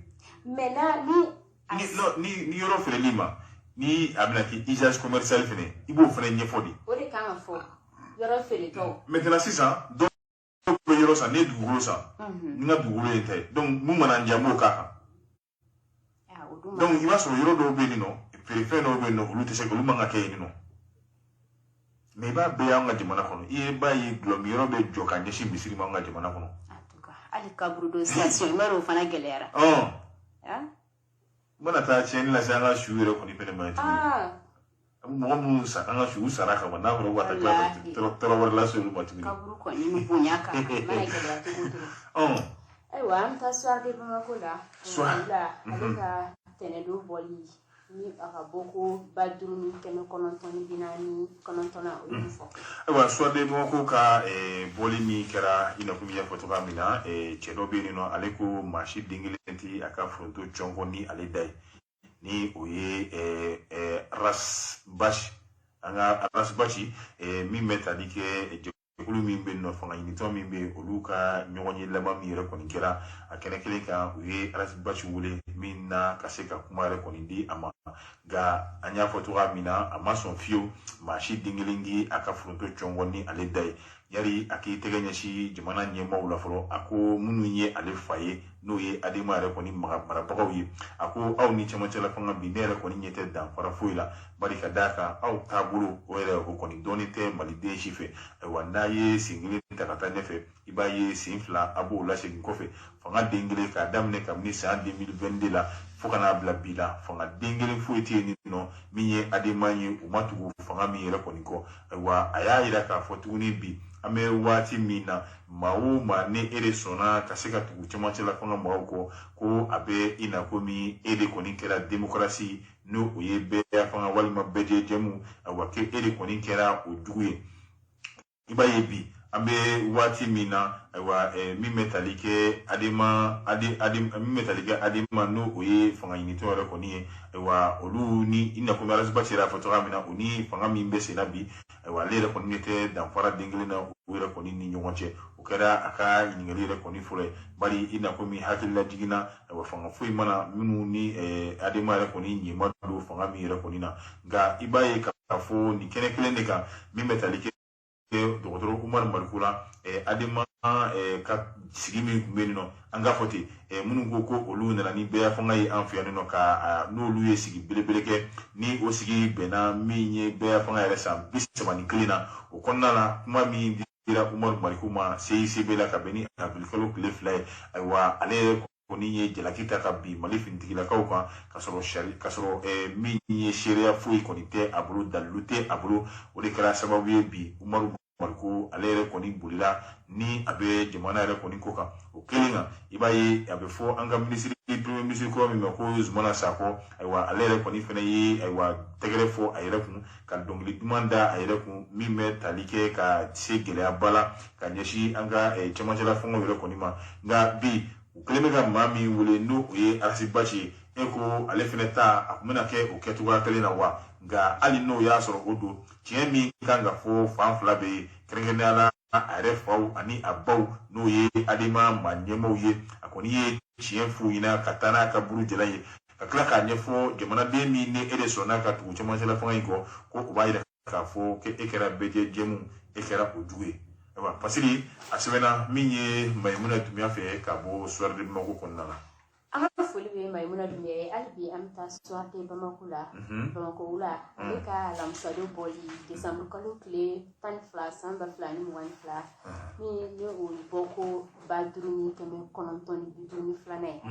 Mais na ni Ni non, ni yɔrɔ feereli ma, ni a bɛna kɛ usage commercial fɛnɛ, i b'o fɛnɛ ɲɛfɔ de. O de kan ka fɔ yɔrɔ feeretɔw. Maintenant sisan, dɔw bɛ yɔrɔ san, ne ye dugukolo san, ni n ka dugukolo ye n ta ye, donc mun mana n diya n b'o k'a kan. Donc i b'a sɔrɔ yɔrɔ dɔw bɛ yen nɔ, feerefɛn dɔw bɛ yen nɔ, olu tɛ se, olu man ka kɛ yen nɔ. Mais i b'a bɛɛ y'an ka jamana kɔnɔ. I ye b'a ye gulɔmi yɔrɔ bɛ jɔ ka ɲɛsin misiri ma an ka jamana kɔnɔ. Hali kaburudo station, i b'a dɔn o fana gɛlɛyara. N mana taa tiɲɛni lase an ka su yɛrɛ kɔni fɛnɛ ma tuguni. Mɔgɔ minnu sa an ka su sara kama, n'a fɔra ko ka taa tila ka tɔɔrɔ wɛrɛ lase olu ma tuguni. Kaburu kɔni bonya kan, a mana gɛlɛya cogo o cogo. Ayiwa, an bɛ taa Soir de Bamako la. Soir. La, ale ka tɛnɛdon bɔli ni a ka bɔ ko 5949 na, o y'o fɔ. Ayiwa, Soir de Bamako ka bɔli min kɛra, i n'a fɔ min y'a fɔ cogoya min na, cɛ dɔ bɛ yen nɔ, ale ko maa si den kelen tɛ a ka foronto cɔngɔ ni ale da ye, ni o ye Ras Bath, an ka Ras Bath, min bɛ tali kɛ jɛkulu min bɛ yen nɔ, fanga ɲinitɔ min bɛ yen, olu ka ɲɔgɔn ye laban min yɛrɛ kɔni kɛra a kɛnɛ kelen kan, u ye Ras Bath wele min na ka se ka kuma yɛrɛ kɔni di a ma. Nka an y'a fɔ cogoya min na, a ma sɔn fiyewu maa si den kelen k'i a ka foronto cɔngɔ ni ale da ye. Yari a k'i tɛgɛ ɲɛsin jamana ɲɛmaaw la fɔlɔ, a ko minnu ye ale fa ye, n'o ye Adema yɛrɛ kɔni marabagaw ye, a ko aw ni cɛmancɛla fanga bi, ne yɛrɛ kɔni ɲɛ tɛ danfara foyi la, bari ka d'a kan aw taabolo o yɛrɛ o kɔni dɔɔnin tɛ maliden si fɛ. Ayiwa, n'a ye sen kelen ta ka taa ɲɛfɛ, i b'a ye sen fila a b'o lasegin kɔfɛ. Fanga den kelen k'a daminɛ kabini san 2022 la fo ka n'a bila bi la, fanga den kelen foyi tɛ yen nɔ min ye Adema ye, u ma tugu fanga min yɛrɛ kɔni kɔ. Ayiwa, a y'a yira k'a fɔ tuguni bi an bɛ waati min na, maa o maa ni e de sɔnna ka se ka tugu cɛmancɛla fanga maaw kɔ, ko a bɛ i n'a komi e de kɔni kɛra démocratie, n'o o ye bɛɛ fanga walima bɛɛ jɛmu, ayiwa, k'e de kɔni kɛra o jugu ye. I b'a ye bi an bɛ waati min na, ayiwa, min bɛ tali kɛ Adema, min bɛ tali kɛ Adema, n'o o ye fanga ɲinitɔ yɛrɛ kɔni ye, ayiwa, olu ni i n'a fɔ Ras Bath yɛrɛ y'a fɔ cogoya min na, o ni fanga min bɛ sen na bi, ayiwa, ale yɛrɛ kɔni tɛ danfara den kelen na u yɛrɛ kɔni ni ɲɔgɔn cɛ. O kɛra a ka ɲininkali yɛrɛ kɔni fɔlɔ ye, bari i n'a komi hakilila jiginna, ayiwa, fanga foyi mana minnu ni Adema yɛrɛ kɔni ɲɛma don fanga min yɛrɛ kɔni na. Nka i b'a ye k'a fɔ nin kɛnɛ kelen de kan, min bɛ tali kɛ dɔgɔtɔrɔ Umaru Mariko la, Adema ka sigi min tun bɛ yen nɔ, an k'a fɔ ten, minnu ko ko olu nana ni bɛɛ fanga ye an fɛ yan nɔ, ka n'olu ye sigi belebele kɛ, ni o sigi bɛnna min ye bɛɛ fanga yɛrɛ san 31 na, o kɔnɔna la, kuma min dira Umaru Mariko ma CICB la ka bɛn ni avril kalo tile 2 ye, ayiwa, ale yɛrɛ kɔni ye jalaki ta ka bin Mali finitigilakaw kan, ka sɔrɔ sari ka sɔrɔ min ye seereya foyi kɔni tɛ a bolo, dalilu tɛ a bolo. O de kɛra sababu ye bi Umaru Mariko ale yɛrɛ kɔni bolila ni a bɛ jamana yɛrɛ kɔni ko kan. O kelen kan, i b'a ye a bɛ fɔ an ka minisiri, premier ministre kɔrɔ min ma ko Zumana Sakɔ, ayiwa, ale yɛrɛ kɔni fana ye, ayiwa, tɛgɛrɛ fɔ a yɛrɛ kun, ka dɔnkili duman da a yɛrɛ kun min bɛ tali kɛ ka se gɛlɛyaba la ka ɲɛsin an ka cɛmancɛla fangaw yɛrɛ kɔni ma. Nka bi u kɛlen bɛ ka maa min wele, n'o o ye Ras Bath ye, e ko ale fana ta a tun bɛna kɛ o kɛcogoya kelen na wa? Nka hali n'o y'a sɔrɔ o don, tiɲɛ min kan ka fɔ fan fila bɛ yen, kɛrɛnkɛrɛnnenya la a yɛrɛ faw ani a baw, n'o ye Adema maa ɲɛmaaw ye. A kɔni ye tiɲɛ f'u ɲɛna ka taa n'a ka buru jalan ye, ka tila k'a ɲɛfɔ jamanaden min ni e de sɔnna ka tugu cɛmancɛla fanga in kɔ, ko o b'a yira k'a fɔ k'e kɛra bɛɛ jɛmu, e kɛra o jugu ye. Ayiwa, Fasiri a sɛbɛnna min ye Mayimuna Dunbiya fɛ ka bɔ Soir de Bamako kɔnɔna la. An ka foli bɛ Mayimuna Dunbiya ye. Hali bi an bɛ taa Soir de Bamako la. Bamakɔ wula, ale ka alamisadon bɔli décembre kalo tile 12 san 2022, min ni o bɔ ko 5952nan ye.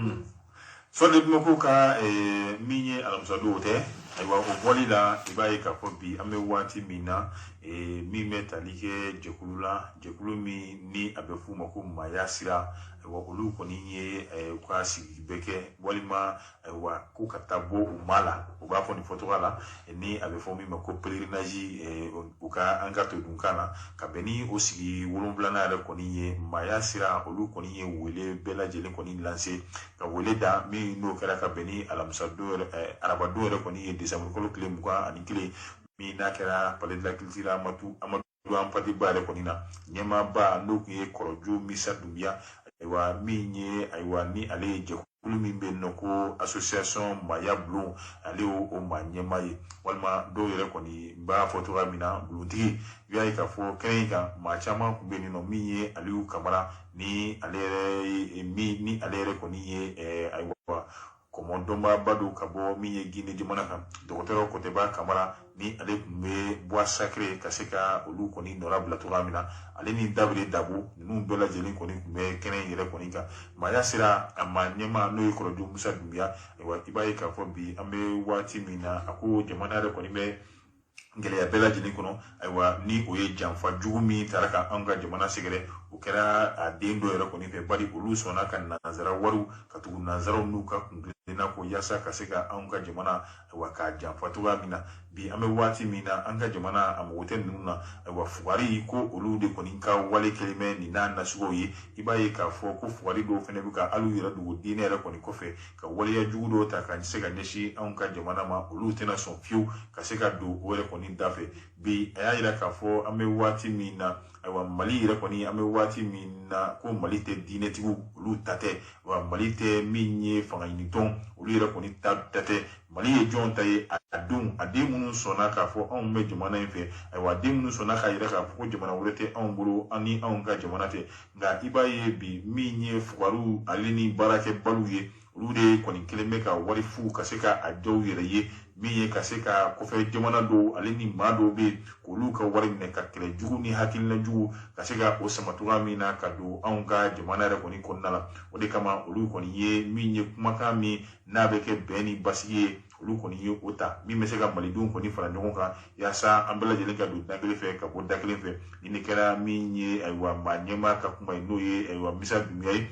Soir de Bamako ka min ye alamisadon, o tɛ. Ayiwa, o bɔli la, i b'a ye k'a fɔ bi an bɛ waati min na, min bɛ tali kɛ jɛkulu la, jɛkulu min ni a bɛ f'u ma ko Maaya Sira. Ayiwa, olu kɔni ye u ka sigi bɛɛ kɛ, walima ayiwa, ko ka taa bɔ u ma la, u b'a fɔ nin fɔcogoya la, ni a bɛ fɔ min ma ko pèlerinage u ka an ka todunkan na, ka bɛn ni o sigi 7nan yɛrɛ kɔni ye. Maaya Sira, olu kɔni ye wele bɛɛ lajɛlen kɔni lase, ka wele da min n'o kɛra ka bɛn ni alamisadon yɛrɛ, arabadon yɛrɛ kɔni ye, décembre kalo tile 21, min n'a kɛra Palais de la Culture Amadu Hampâté Bâ yɛrɛ kɔni na. Ɲɛmaaba n'o tun ye Kɔrɔjo Misa Dunbiya, ayiwa, min ye, ayiwa, ni ale ye jɛkulu min bɛ yen nɔ ko association Maaya Bulon, ale y'o o maa ɲɛmaa ye, walima dɔw yɛrɛ kɔni b'a fɔ cogoya min na, bulontigi. I b'a ye k'a fɔ kɛnɛ in kan, maa caman tun bɛ yen nɔ, min ye Aliyu Kamara, ni ale yɛrɛ ye min ni ale yɛrɛ kɔni ye, ayiwa, kɔmɔ dɔnbaaba don ka bɔ min ye Guinée jamana kan, dɔgɔtɔrɔ Kɔtɛba Kamara, ni ale tun bɛ bois sacré ka se ka olu kɔni nɔra bila cogoya min na, ale ni Dabire Dabo, ninnu bɛɛ lajɛlen kɔni tun bɛ kɛnɛ in yɛrɛ kɔni kan. Maaya Sira a maa ɲɛmaa, n'o ye Kɔrɔjo Musa Dunbiya, ayiwa, i b'a ye k'a fɔ bi an bɛ waati min na, a ko jamana yɛrɛ kɔni bɛ gɛlɛya bɛɛ lajɛlen kɔnɔ. Ayiwa, ni o ye janfa jugu min taara ka anw ka jamana sɛgɛrɛ, o kɛra a den dɔ yɛrɛ kɔni fɛ, bari olu sɔnna ka nanzara wariw ka tugu nanzaraw n'u ka kunkilenna kɔ, yaasa ka se ka anw ka jamana, ayiwa, k'a janfa cogoya min na. Bi an bɛ waati min na, an ka jamana a mago tɛ ninnu na. Ayiwa, fugari ko olu de kɔni ka wale kɛlen bɛ nin n'a nasuguw ye. I b'a ye k'a fɔ ko fugari dɔw fana bɛ ka hali u yɛrɛ dogo diinɛ yɛrɛ kɔni kɔfɛ, ka waleya jugu dɔw ta ka se ka ɲɛsin anw ka jamana ma. Olu tɛna sɔn fiyewu ka se ka don o yɛrɛ kɔni da fɛ. Bi a y'a yira k'a fɔ an bɛ waati min na, ayiwa, Mali yɛrɛ kɔni, an bɛ waati min na, ko Mali tɛ diinɛtigiw olu ta tɛ, wa Mali tɛ min ye fanga ɲinitɔn olu yɛrɛ kɔni ta tɛ. Mali ye jɔn ta ye? A denw, a den minnu sɔnna k'a fɔ anw bɛ jamana in fɛ. Ayiwa, den minnu sɔnna k'a yira k'a fɔ ko jamana wɛrɛ tɛ anw bolo, an ni anw ka jamana tɛ. Nka i b'a ye bi, min ye fugariw ale ni baarakɛbaliw ye, olu de kɔni kelen bɛ ka wari fu ka se ka a dɔw yɛrɛ ye, min ye ka se ka kɔfɛ jamana dɔw ale ni maa dɔw bɛ yen k'olu ka wari minɛ, ka kɛlɛ jugu ni hakilina jugu ka se ka o sama cogoya min na ka don anw ka jamana yɛrɛ kɔni kɔnɔna la. O de kama olu kɔni ye min ye kumakan min n'a bɛ kɛ bɛn ni basigi ye, olu kɔni ye o ta min bɛ se ka malidenw kɔni fara ɲɔgɔn kan, yaasa an bɛɛ lajɛlen ka don da kelen fɛ ka bɔ da kelen fɛ. Nin de kɛra min ye, ayiwa, maa ɲɛmaa ka kuma ye, n'o ye, ayiwa, Misa Dunbiya ye.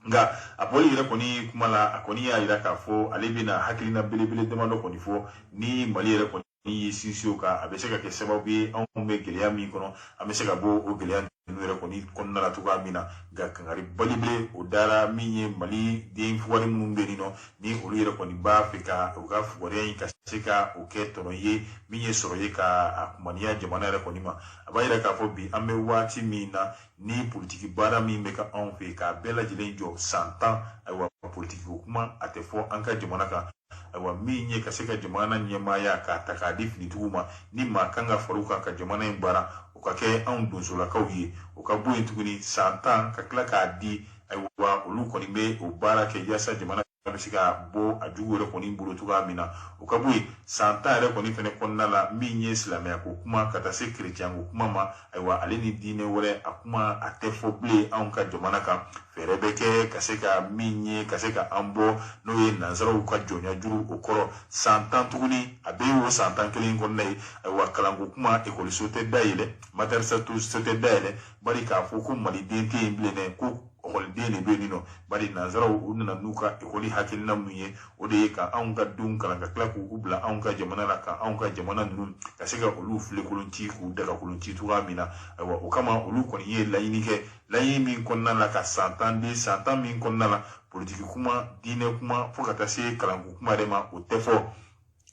Nka a bɔli yɛrɛ kɔni kuma la, a kɔni y'a yira k'a fɔ ale bɛna hakilina belebele damadɔ kɔni fɔ. Ni Mali yɛrɛ kɔni y'i sinsin o kan, a bɛ se ka kɛ sababu ye anw bɛ gɛlɛya min kɔnɔ, an bɛ se ka bɔ o gɛlɛya ninnu yɛrɛ kɔni kɔnɔna la cogoya min na. Nka kangari belebele o dara min ye Mali den fugari minnu bɛ yen nɔ, ni olu yɛrɛ kɔni b'a fɛ ka u ka fugariya in ka se ka o kɛ tɔnɔ ye, min ye sɔrɔ ye ka a kumaniya jamana yɛrɛ kɔni ma. A b'a yira k'a fɔ bi an bɛ waati min na, ni politiki baara min bɛ kɛ anw fɛ, k'a bɛɛ lajɛlen jɔ san 10, ayiwa, politiki ko kuma a tɛ fɔ an ka jamana kan. Ayiwa, min ye ka se ka jamana ɲɛmaaya k'a ta k'a di finitigiw ma, ni maa kan ka far'u kan ka jamana in baara, o ka kɛ anw donsolakaw ye, o ka bɔ yen tuguni san 10 ka tila k'a di. Ayiwa, olu kɔni bɛ o baara kɛ yaasa jamana bɛ se ka bɔ a jugu yɛrɛ kɔni bolo cogoya min na, o ka bɔ yen san 10 yɛrɛ kɔni fɛnɛ kɔnɔna la. Min ye silamɛya ko kuma ka taa se kerecɛn ko kuma ma, ayiwa, ale ni diinɛ wɛrɛ a kuma a tɛ fɔ bilen anw ka jamana kan. Fɛɛrɛ bɛ kɛ ka se ka min ye ka se ka an bɔ, n'o ye nanzaraw ka jɔnya juru o kɔrɔ san 10 tuguni. A bɛ o san 10 kelen kɔnɔna ye. Ayiwa, kalanko kuma, ekɔliso tɛ dayɛlɛ, madarasa so tɛ dayɛlɛ, bari k'a fɔ ko maliden tɛ yen bilen dɛ, ko ekɔliden de bɛ yen nɔ, bari nanzaraw u nana n'u ka ekɔli hakilina mun ye, o de ye ka anw ka denw kalan ka tila k'u bila anw ka jamana la, ka anw ka jamana ninnu ka se ka olu filekolon ci, k'u dagakolon ci cogoya min na. Ayiwa, o kama olu kɔni ye laɲini kɛ, laɲini min kɔnɔna la ka san 10 di, san 10 min kɔnɔna la, politiki kuma, diinɛ kuma, fo ka taa se kalanko kuma yɛrɛ ma, o tɛ fɔ.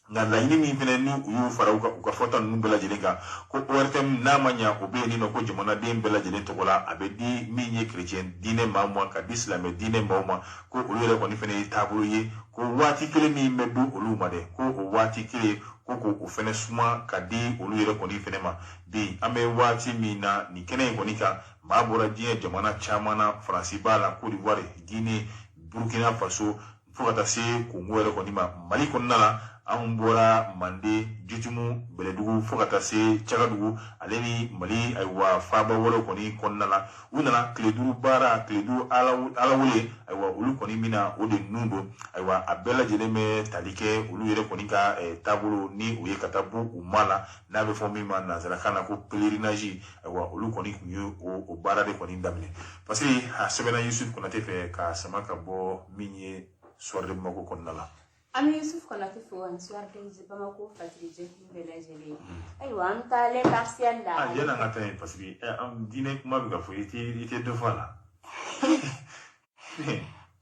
Nka laɲini min fana ni u y'u fara u ka fɔta ninnu bɛɛ lajɛlen kan, ko ORTM n'a ma ɲa o bɛ yen nɔ, ko jamanaden bɛɛ lajɛlen tɔgɔ la, a bɛ di min ye chrétien diinɛ maa ma ka di silamɛ diinɛ maaw ma, ko olu yɛrɛ kɔni fana ye taabolo ye, ko waati kelen min bɛ di olu ma dɛ, ko o waati kelen ko k'o fana suma ka di olu yɛrɛ kɔni fana ma. Bi an bɛ waati min na nin kɛnɛ in kɔni kan, maa bɔra diɲɛ jamana caman na, Faransi b'a la, Côte d'Ivoire, Guinée, Burkina Faso, fo ka taa se Kongo yɛrɛ kɔni ma. Mali kɔnɔna la, anw bɔra Mande, Jitumu, Bɛlɛdugu, fo ka taa se Cagadugu, ale ni Mali ayiwa faaba wɛrɛw kɔni kɔnɔna la. U nana tile 5 baara, tile 5 alawele, ayiwa olu kɔni bɛna o de nun don. Ayiwa a bɛɛ lajɛlen bɛ tali kɛ olu yɛrɛ kɔni ka taabolo ni o ye ka taa bɔ u ma la, n'a bɛ fɔ min ma nanzarakan na ko pèlerinage. Ayiwa olu kɔni tun ye o baara de kɔni daminɛ, parce que a sɛbɛnna Yusuf Konate fɛ ka sama ka bɔ min ye Soir de Bamako kɔnɔna la. An bɛ Yusuf Konate fo ani Soir de Bamako fatiri jɛkulu bɛɛ lajɛlen. Ayiwa an bɛ taa L'Impartial la. Ah, yanni an ka taa yen, parce que diinɛ kuma bɛ ka fɔ, i tɛ dɔ fɔ a la.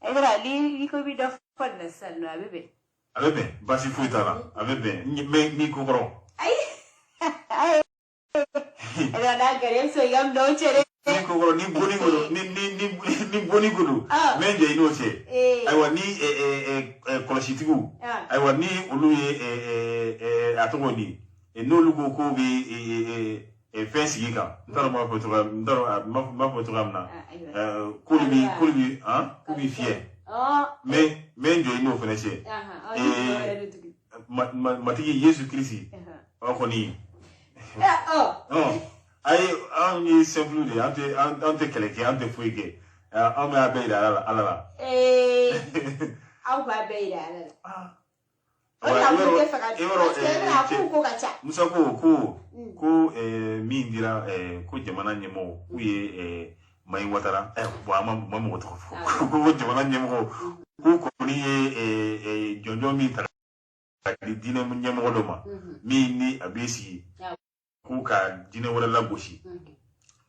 Ayiwa ni ko bɛ dɔ fɔ nin na sisan nɔ, a bɛ bɛn. A bɛ bɛn, baasi foyi t'a la, a bɛ bɛn, mais n'i ko kɔrɔ. Ayi. Ayiwa n'a gɛrɛ so i ka minɛnw cɛ dɛ. Ni ko kɔrɔ, ni bonni ko don, ni bonni ko don, n bɛ jɛ i n'o cɛ. Ayiwa ni kɔlɔsitigiw, ayiwa ni olu ye a tɔgɔ di, n'olu ko k'u bɛ fɛn sigi kan, n t'a dɔn n b'a fɔ cogoya, n t'a dɔn n b'a fɔ cogoya min na, k'olu bi k'u bi fiyɛ, n bɛ n jɔ i n'o fana cɛ. Matigi Yesu Kirisi, o kɔni. Ayi, anw ye simple de ye, an tɛ kɛlɛ kɛ, an tɛ foyi kɛ, anw b'a bɛɛ yira Ala la. Aw b'a bɛɛ yira Ala la. O de la ko tɛ fɛ ka parce que e bɛna a ko ka ca. Musa ko min dira ko jamana ɲɛmɔgɔw k'u ye Mayi Watara, bon an ma mɔgɔ tɔgɔ fɔ, ko jamana ɲɛmɔgɔw k'u kɔni ye jɔnjɔn min ta ka di diinɛ ɲɛmɔgɔ dɔ ma, min ni a b'i sigi k'u ka diinɛ wɛrɛ lagosi,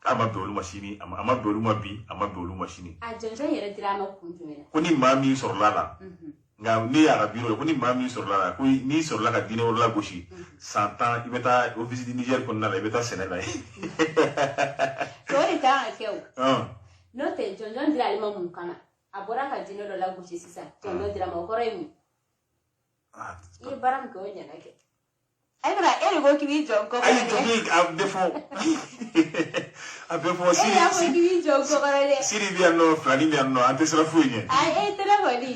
k'a ma bɛn olu ma sini, a ma bɛn olu ma bi, a ma bɛn olu ma sini. A jɔnjɔn yɛrɛ dira a ma kun jumɛn na? Ko ni maa min sɔrɔla la, nka ne y'a ka biro la, ko ni maa min sɔrɔla la, ko n'i sɔrɔla ka diinɛ wɛrɛ lagosi, san 10 i bɛ taa office du Niger kɔnɔna la, i bɛ taa sɛnɛ la yen. O de kan ka kɛ o. N'o tɛ jɔnjɔn dira ale ma mun kama? A bɔra ka diinɛ dɔ lagosi sisan, jɔnjɔn dira ma, o kɔrɔ ye mun? I ye baara min kɛ, o ɲɛna kɛ. Ayiwa e de ko k'i b'i jɔ n kɔ. Ayi, tobi a bɛ fɔ. A bɛ fɔ Siri. E y'a fɔ k'i b'i jɔ n kɔ kɔrɔ dɛ. Siri bɛ yan nɔ, Filani bɛ yan nɔ, an tɛ siran foyi ɲɛ. Ayi, e tɛ ne kɔni.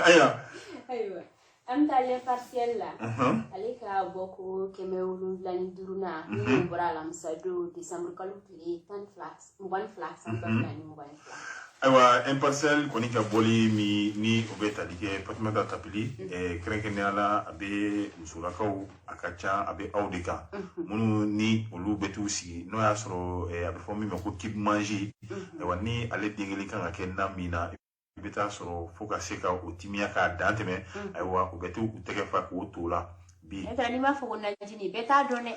Ayiwa. Ayiwa. An bɛ taa L'Impartial la. Ale ka bɔ ko 705nan min bɔra alamisa don décembre kalo tile 22 san 2022. Ayiwa Impartial kɔni ka bɔli min ni o bɛ tali kɛ Fatumata Tapili, kɛrɛnkɛrɛnnenya la a bɛ musolakaw, a ka ca a bɛ aw de kan, minnu ni olu bɛ t'u sigi n'o y'a sɔrɔ a bɛ fɔ min ma ko cube Maggi. Ayiwa ni ale den kelen kan ka kɛ na min na, i bɛ taa sɔrɔ fo ka se ka o timiya k'a dan tɛmɛ, ayiwa u bɛ t'u tɛgɛ fa k'o to la bi. N'i m'a fɔ ko najini, bɛɛ t'a dɔn dɛ.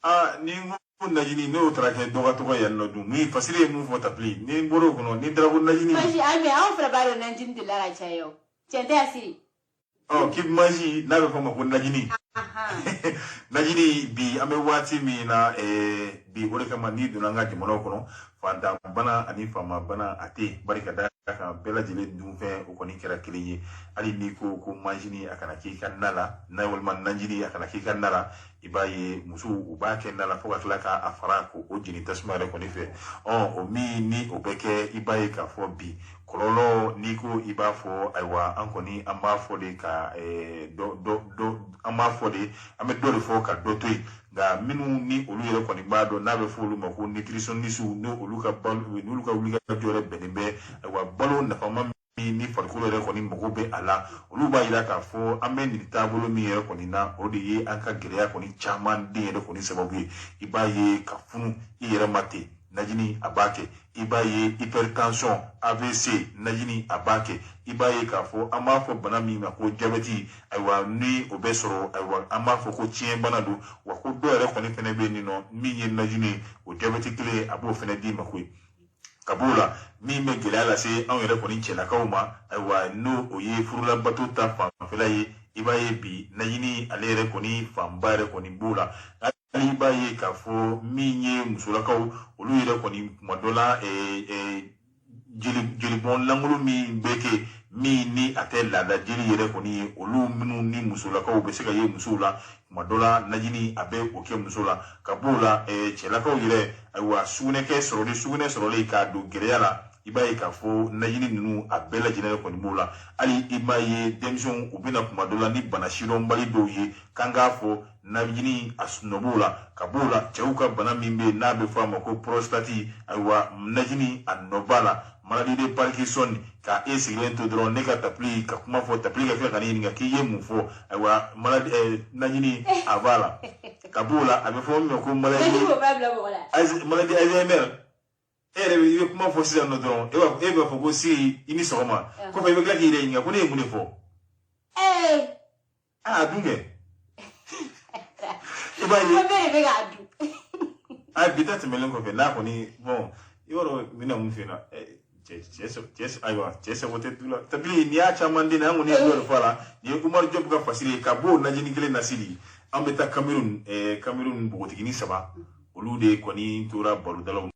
Aa, ni n ko najini, n'o taara kɛ dɔ ka tɔgɔ yan nɔ dun, min Fasiri ye mun fɔ Tapili, ni n bɔr'o kɔnɔ, ni taara ko najini. Parce que anw fana b'a dɔn najini delila ka caya o, tiɲɛ tɛ a Siri? Ɔ, cube Maggi n'a bɛ fɔ o ma ko najini. Najini bi an bɛ waati min na bi, o de kama n'i donna an ka jamanaw kɔnɔ, fantan bana ani faama bana a tɛ yen, bari ka da kan bɛɛ lajɛlen dunfɛn o kɔni kɛra kelen ye. Hali n'i ko ko manjini a kana k'i ka na la, n'a walima najini a kana k'i ka na la, i b'a ye musow u b'a kɛ na la fo ka tila k'a fara k'o jeni tasuma yɛrɛ kɔni fɛ. Ɔ, o min ni o bɛ kɛ, i b'a ye k'a fɔ bi kɔlɔlɔ n'i ko i b'a fɔ, ayiwa an kɔni an b'a fɔ de ka dɔ dɔ dɔ an b'a fɔ de, an bɛ dɔ de fɔ ka dɔ to yen. Nka minnu ni olu yɛrɛ kɔni b'a dɔn n'a bɛ fɔ olu ma ko nutritionniste, n'olu ka balo, n'olu ka wulikajɔ yɛrɛ bɛnnen bɛ ayiwa balo nafama min ni farikolo yɛrɛ kɔni mago bɛ a la, olu b'a yira k'a fɔ an bɛ nin taabolo min yɛrɛ kɔni na, o de ye an ka gɛlɛya kɔni caman den yɛrɛ kɔni sababu ye. I b'a ye ka funu i yɛrɛ ma ten, najini a b'a kɛ. I b'a ye hypertension, AVC, najini a b'a kɛ. I b'a ye k'a fɔ an b'a fɔ bana min ma ko jabɛti, ayiwa ni o bɛ sɔrɔ, ayiwa an b'a fɔ ko tiɲɛbana don, wa ko dɔw yɛrɛ kɔni fɛnɛ bɛ yen nɔ min ye najini ye, o jabɛti kelen a b'o fɛnɛ d'i ma koyi. Ka b'o la, min bɛ gɛlɛya lase anw yɛrɛ kɔni cɛlakaw ma, ayiwa n'o o ye furulabato ta fanfɛla ye, I b'a ye bi najini ale yɛrɛ kɔni fanba yɛrɛ kɔni b'o la. Hali i b'a ye k'a fɔ min ye musolakaw, olu yɛrɛ kɔni kuma dɔ la, jelibɔn lankolon min bɛ kɛ, min ni a tɛ laada jeli yɛrɛ kɔni ye, olu minnu ni musolakaw bɛ se ka ye musow la, kuma dɔ la najini a bɛ o kɛ muso la. Ka b'o la, cɛlakaw yɛrɛ, ayiwa, sugunɛkɛ sɔrɔli, sugunɛ sɔrɔli k'a don gɛlɛya la, i b'a ye k'a fɔ najini ninnu a bɛɛ lajɛlen kɔni b'o la. Hali i b'a ye denmisɛnw, u bɛna kuma dɔ la ni bana sidɔnbali dɔw ye, k'an k'a fɔ najini a nɔ b'o la. Ka b'o la, cɛw ka bana min bɛ yen n'a bɛ fɔ a ma ko prostate, ayiwa, najini a nɔ b'a la. Maladie de Parkinson, ka e sigilen to dɔrɔn, ne ka tapili ka kuma fɔ, tapili ka tila ka ne ɲininka k'i ye mun fɔ, ayiwa, maladie najini a b'a la. Ka b'o la, a bɛ fɔ min ma ko maladie Alzheimer, e yɛrɛ i bɛ kuma fɔ sisan nɔ dɔrɔn, e b'a fɔ ko si i ni sɔgɔma, kɔfɛ i bɛ tila k'i yɛrɛ ɲininka ko ne ye mun de fɔ. Aa, dun kɛ, i b'a ye. Ko bɛɛ de bɛ k'a dun. A bi ta tɛmɛnen kɔfɛ, n'a kɔni, bon, i b'a dɔn n bɛna mun f'i ɲɛna, cɛ cɛ, ayiwa, cɛ sago tɛ du la. Tabili n'i y'a caman den, an kɔni ye dɔ de fɔ a la. Nin ye Umaru Jɔpu ka fasiri ye. Ka b'o najini kelen na sidi, an bɛ taa Cameroun. Cameroun npogotiginin saba, olu de kɔni tora barodalaw.